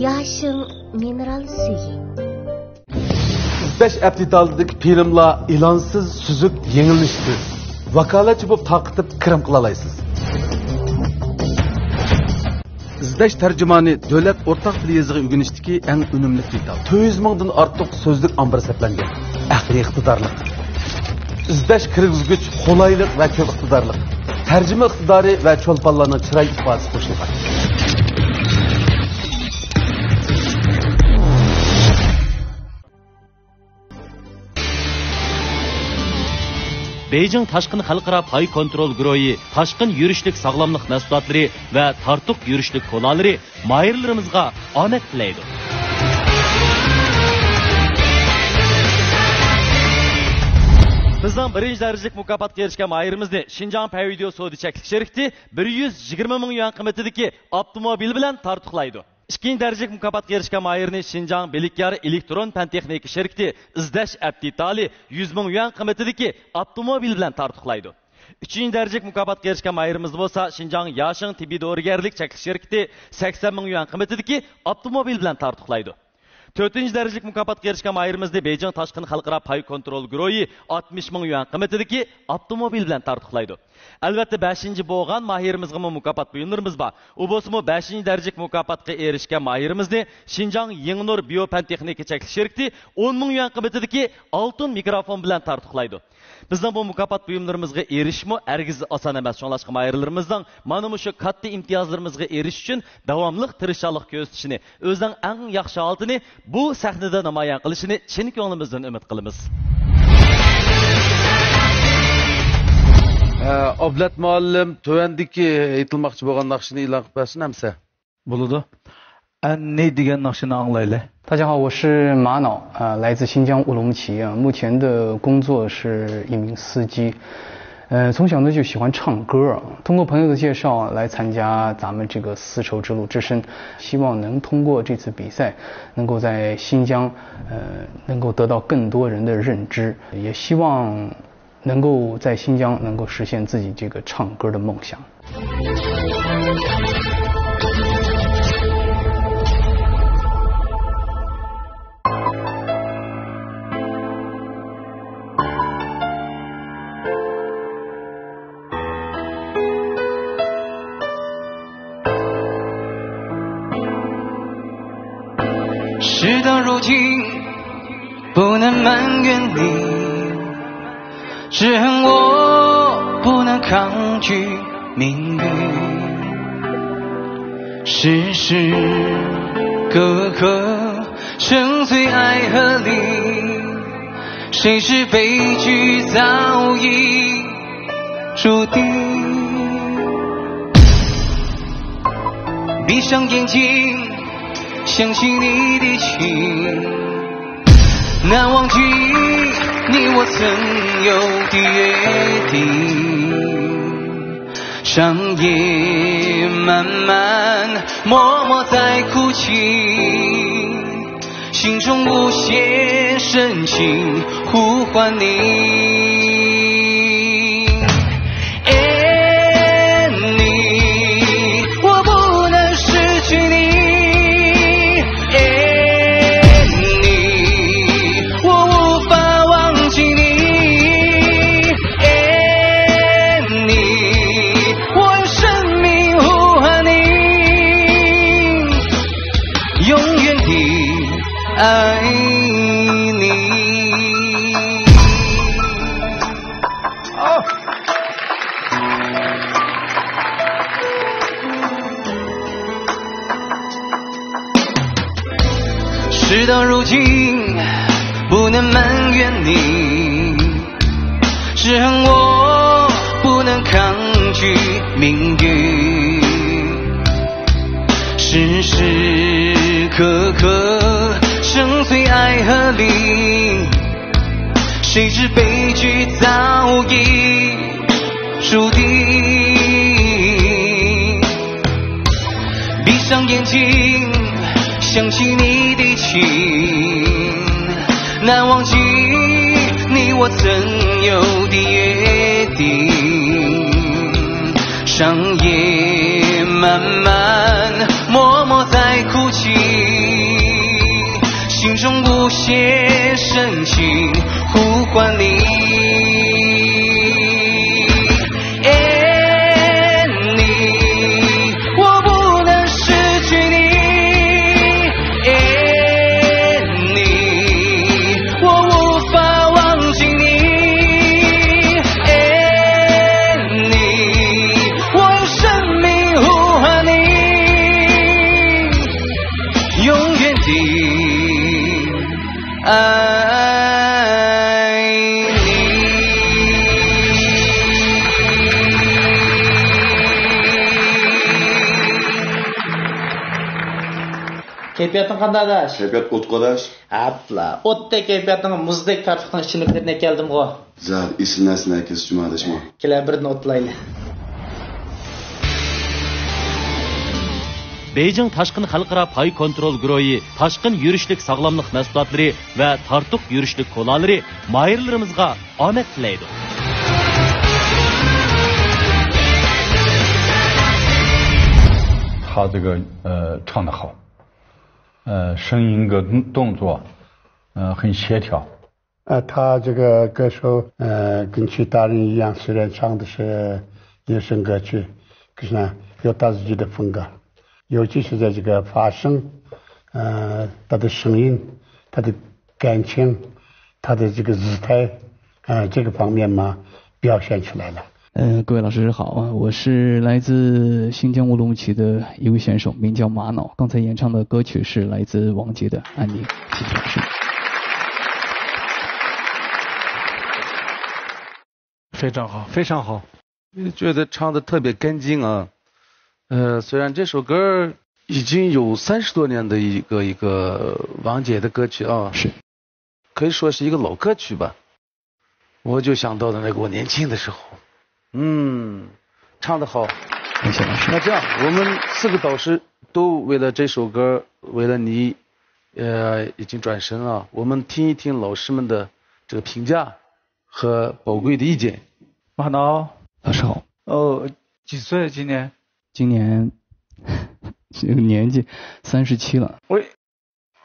ياشىڭ مىنېرال سۈيى. ئىزدەش ئەپ دېتالىدىكى فىلىملار ئېلانسىز، سۈزۈك، يېڭىلىنىشسىز. ۋاكالەتچى بولۇپ تارقىتىپ كىرىم قىلالايسىز. ئىزدەش تەرجىمانى دۆلەت ئورتاق تىل يېزىقى ئۆگىنىشتىكى ئەڭ ئۈنۈملۈك دېتال. تۆت يۈز مىڭدىن ئارتۇق سۆزلۈك ئامبىرى سەپلەنگەن. ئەقلىي ئىقتىدارلىق. ئىزدەش كىرگۈزگۈچ قولايلىق ۋە كۆپ ئىقتىدارلىق. تەرجىمە ئىقتىدارى ۋە چولپانلارنىڭ چىراي ئىپادىسى قوشۇلغان. بېيجىڭ تاشقىن خەلقئارا پاي كونترول گۇرۇھى تاشقىن يۈرۈشلۈك ساغلاملىق مەھسۇلاتلىرى ۋە تارتۇق يۈرۈشلۈك كولالىرى ماھىرلىرىمىزغا ئامەت تىلەيدۇ. بىزنىڭ بىرىنچى دەرىجىلىك مۇكاپاتقا ئېرىشكەن ماھىرىمىزنى شىنجاڭ پەيۋىديو سودا چەكلىك شىركىتى بىر يۈز يىگىرمە مىڭ يۈەن قىممىتىدىكى ئاپتوموبىل بىلەن تارتۇقلايدۇ. ئىككىنچى دەرىجىلىك مۇكاپاتقا ئېرىشكەن ماھىرنى شىنجاڭ بىلىكيار ئېلېكترون پەن تېخنىكا شىركىتى ئىزدەش ئەپ دېتالى يۈز مىڭ يۈەن قىممىتىدىكى ئاپتوموبىل بىلەن تارتۇقلايدۇ. ئۈچىنچى دەرىجىلىك مۇكاپاتقا ئېرىشكەن ماھىرىمىز بولسا شىنجاڭ ياشىڭ تېببىي دورىگەرلىك چەكلىك شىركىتى سەكسەن مىڭ يۈەن قىممىتىدىكى ئاپتوموبىل بىلەن تارتۇقلايدۇ. تۆتىنچى دەرىجىلىك مۇكاپاتقا ئېرىشكەن ماھىرىمىزنى بېيجىڭ تاشقىن خەلقئارا پاي كونترول گۇرۇھى ئاتمىش مىڭ يۈەن قىممىتىدىكى ئاپتوموبىل بىلەن تارتۇقلايدۇ. ئەلۋەتتە، بەشىنچى بولغان ماھىرىمىزغىمۇ مۇكاپات بۇيۇملىرىمىز بار. ئۇ بولسىمۇ بەشىنچى دەرىجىلىك مۇكاپاتقا ئېرىشكەن ماھىرىمىزنى شىنجاڭ يېڭىنۇر بىيو پەن تېخنىكا چەكلىك شىركىتى ئون مىڭ يۈەن قىممىتىدىكى ئالتۇن مىكروفون بىلەن تارتۇقلايدۇ. بىزنىڭ بۇ مۇكاپات بۇيۇملىرىمىزغا ئېرىشىشمۇ ھەرگىز ئاسان ئەمەس. شۇڭلاشقا ماھىرلىرىمىزنىڭ مانا مۇشۇ كاتتا ئىمتىيازلىرىمىزغا ئېرىشىش ئۈچۈن داۋاملىق تىرىشچانلىق كۆرسىتىشىنى، ئۆزىنىڭ ئەڭ ياخشى ھالىتىنى بۇ سەھنىدە نامايان قىلىشىنى چىن كۆڭلىمىزدىن ئۈمىد قىلىمىز. ئە، ئابلەت مۇئەللىم، تۆۋەندىكى ئېيتىلماقچى بولغان ناخشىنى ئېلان قىلىپ بەرسۇن ئەمسە. بولىدۇ. ئەننى دېگەن ناخشىنى ئاڭلايلى. 大家好，我是马脑，呃，来自新疆乌鲁木齐啊，目前的工作是一名司机。呃，从小呢就喜欢唱歌啊，通过朋友的介绍来参加咱们这个丝绸之路之声，希望能通过这次比赛，能够在新疆，呃，能够得到更多人的认知，也希望能够在新疆能够实现自己这个唱歌的梦想。 事到如今，不能埋怨你，只恨我不能抗拒命运。时时刻刻沉醉爱河里，谁知悲剧早已 注定。闭上眼睛，想起你的情，难忘记你我曾有的约定。长夜漫漫，默默在哭泣。 心中无限深情呼唤你。爱你，我不能失去你。爱你，我无法忘记你。爱你，我生命呼唤你。 永远的爱你。 事到如今，不能埋怨你，只恨我不能抗拒命运。时时刻刻沉醉爱河里，谁知悲剧早已 注定。闭上眼睛，想起你的情，难忘记你我曾有的约定。长夜漫漫，默默在哭泣，心中无限深情呼唤你。 爱你，我不能失去你。爱你，我无法忘记你。爱你，我生命呼唤你。永远的 爱你。 كەيپىياتىڭ قانداق، ئاداش؟ كەيپىيات ئوتقا، ئاداش. ئەپلا، ئوتتەك كەيپىياتنىڭ، مۇزدەك تاتلىقنىڭ ئىچىنى بىرنى ئەكەلدىمغۇ. زادى ئېسىل نەرسىنى ئەكەلسە جۇما، ئاداشمۇ. كېلە، بىردىن ئوتلايلى. بېيجىڭ تاشقىن خەلقئارا پاي كونترول گۇرۇھى تاشقىن يۈرۈشلۈك ساغلاملىق مەھسۇلاتلىرى ۋە تارتۇق يۈرۈشلۈك كولالىرى ماھىرلىرىمىزغا ئامەت تىلەيدۇ. 他这个呃唱得好，呃声音跟动作呃很协调。呃，他这个歌手，呃，跟其他人一样，虽然唱的是流行歌曲，可是呢，有他自己的风格，尤其是在这个发声，呃，他的声音，他的感情，他的这个姿态，呃，这个方面嘛，表现出来了。嗯，各位老师好，我是来自新疆乌鲁木齐的一位选手，名叫玛瑙。刚才演唱的歌曲是来自王杰的《安妮》，谢谢老师。非常好，非常好，觉得唱的特别干净啊。呃，虽然这首歌已经有三十多年的一个一个王杰的歌曲啊，是，可以说是一个老歌曲吧。我就想到了那个我年轻的时候，嗯，唱得好。感谢老师。那这样，我们四个导师都为了这首歌，为了你，呃，已经转身了。我们听一听老师们的这个评价和宝贵的意见。马导，老师好。哦，几岁今年？今年这个年纪三十七了。喂，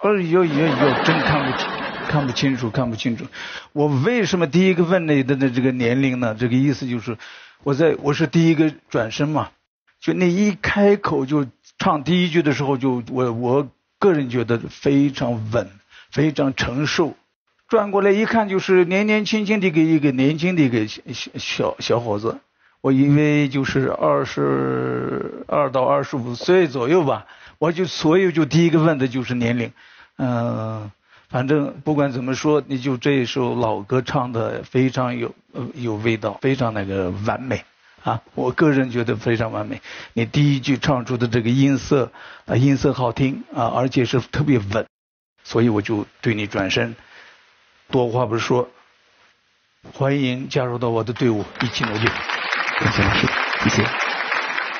哎呦呦呦，真看不清，看不清楚，看不清楚。我为什么第一个问你的的这个年龄呢？这个意思就是，我在我是第一个转身嘛，就那一开口就唱第一句的时候，就我我个人觉得非常稳，非常成熟。转过来一看，就是年年轻轻的一个一个年轻的一个小小小伙子。我以为就是二十二到二十五岁左右吧，我就所以就第一个问的就是年龄。嗯、反正不管怎么说，你就这一首老歌唱的非常有呃有味道，非常那个完美啊，我个人觉得非常完美。你第一句唱出的这个音色啊，音色好听啊，而且是特别稳。所以我就对你转身，多话不说，欢迎加入到我的队伍，一起努力。感谢老师，谢谢。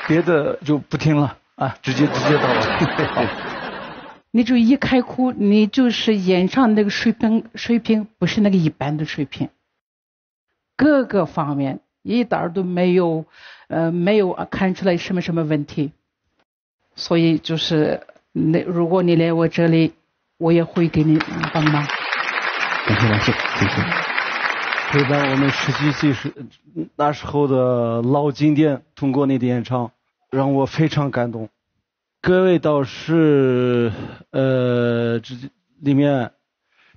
别的就不听了啊，直接直接到了。你就一开口，你就是演唱那个水平水平不是那个一般的水平，各个方面一点儿都没有，呃，没有看出来什么什么问题。所以就是那如果你来我这里，我也会给你帮忙。感谢老师，谢谢。陪伴我们十七岁时那时候的老经典，通过你的演唱，让我非常感动。各位导师，呃，这里面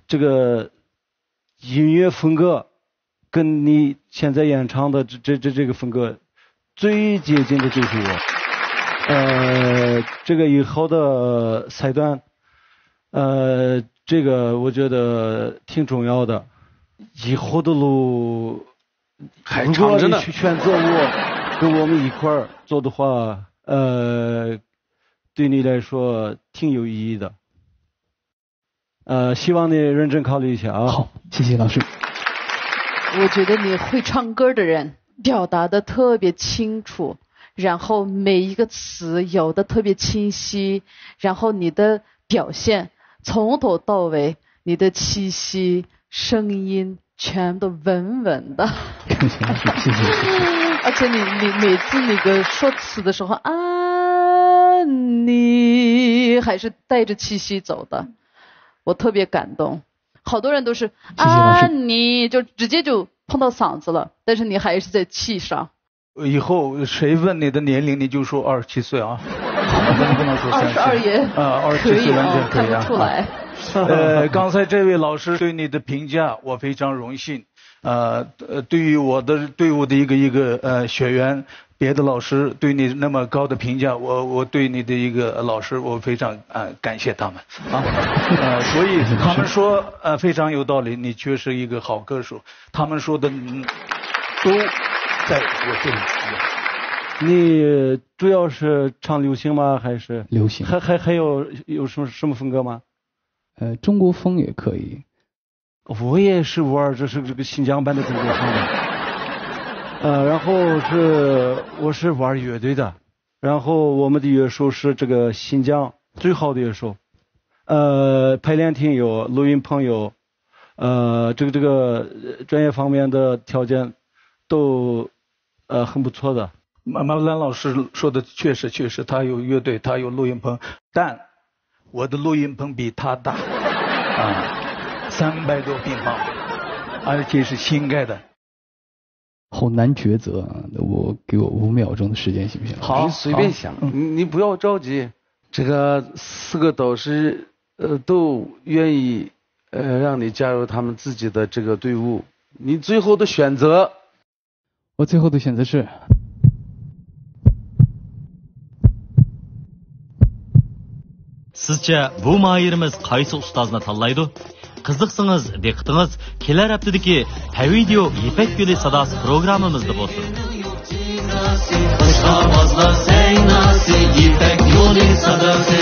这个音乐风格跟你现在演唱的这这这这个风格最接近的就是我。呃，这个以后的赛段，呃，这个我觉得挺重要的。以后的路还如果长着呢你去选择我，跟我们一块儿做的话，呃，对你来说挺有意义的。呃，希望你认真考虑一下啊。好，谢谢老师。我觉得你会唱歌的人，表达的特别清楚，然后每一个词咬的特别清晰，然后你的表现从头到尾，你的气息、声音全都稳稳的。谢谢，谢谢。而且你你每次那个说词的时候啊，你还是带着气息走的，我特别感动。好多人都是谢谢老师啊，你就直接就碰到嗓子了，但是你还是在气上。以后谁问你的年龄，你就说二十七岁啊，不能说三十。二十二也啊，二十七岁完全可以啊。看不出来。呃，刚才这位老师对你的评价，我非常荣幸。呃，呃，对于我的队伍的一个一个呃学员，别的老师对你那么高的评价，我我对你的一个老师，我非常呃感谢他们啊。呃，所以他们说呃非常有道理，你确实一个好歌手。他们说的嗯都在我这里。你主要是唱流行吗？还是流行，还还还有有什么什么风格吗？呃，中国风也可以。我也是玩儿，这是这个新疆版的中国风的。呃，然后是我是玩儿乐队的，然后我们的乐手是这个新疆最好的乐手，呃，排练厅有，录音棚有，呃，这个这个呃专业方面的条件都呃很不错的。马马兰老师说的确实确实，他有乐队，他有录音棚，但我的录音棚比他大啊，三百多平方。而且是心应该的。好难抉择啊，我给我五秒钟的时间行不行？好，你随便想，嗯。你，你不要着急。这个四个导师，呃，都愿意，呃，让你加入他们自己的这个队伍。你最后的选择？我最后的选择是 سىزچە بۇ ماھىرىمىز قايسى ئۇستازنى تاللايدۇ؟ قىزىقسىڭىز، دىققىتىڭىز كېلەر ھەپتىدىكى پەۋىدىيو يىپەك يولى ساداسى پروگراممىمىزدا بولسۇن. خۇش ئاۋازلار سەيناسى، يىپەك يولى ساداسى،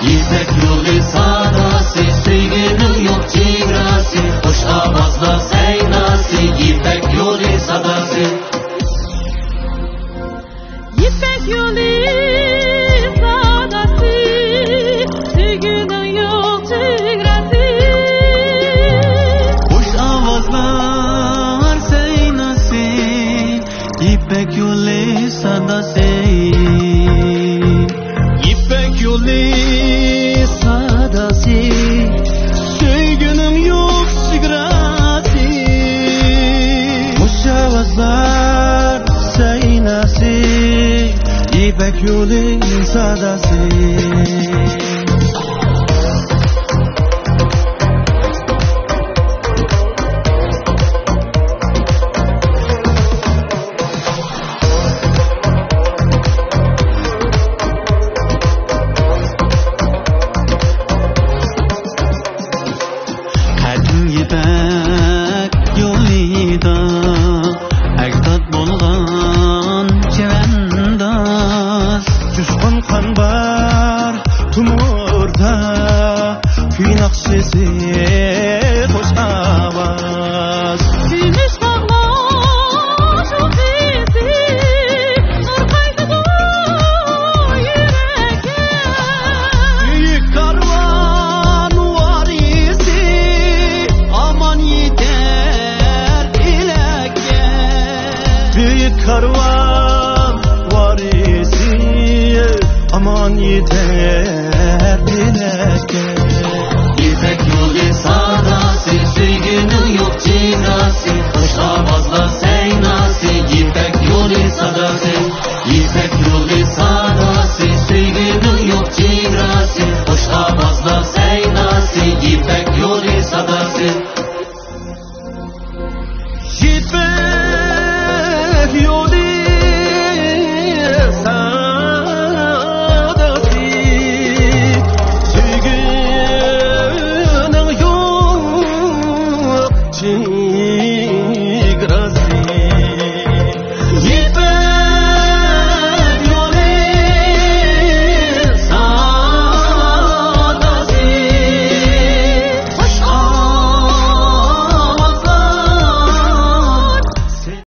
يىپەك يولى ساداسى، سۆيگۈنىڭ يوق چېگراسى، خۇش ئاۋازلار سەيناسى، يىپەك يولى ساداسى. يىپەك يولى ساداسى، سۆيگۈنىڭ يوق چېگراسى. خۇش ئاۋازلار سەيناسى، يىپەك يولى ساداسى. يىپەك يولى ساداسى، سۆيگۈنىڭ يوق چېگراسى. خۇش ئاۋازلار سەيناسى، يىپەك يولى ساداسى. قەدىم يىپەك يولىدا ئەجداد بولغان چەۋەنداز. جۇشقۇن قان بار تومۇردا، كۈي ناخشىسى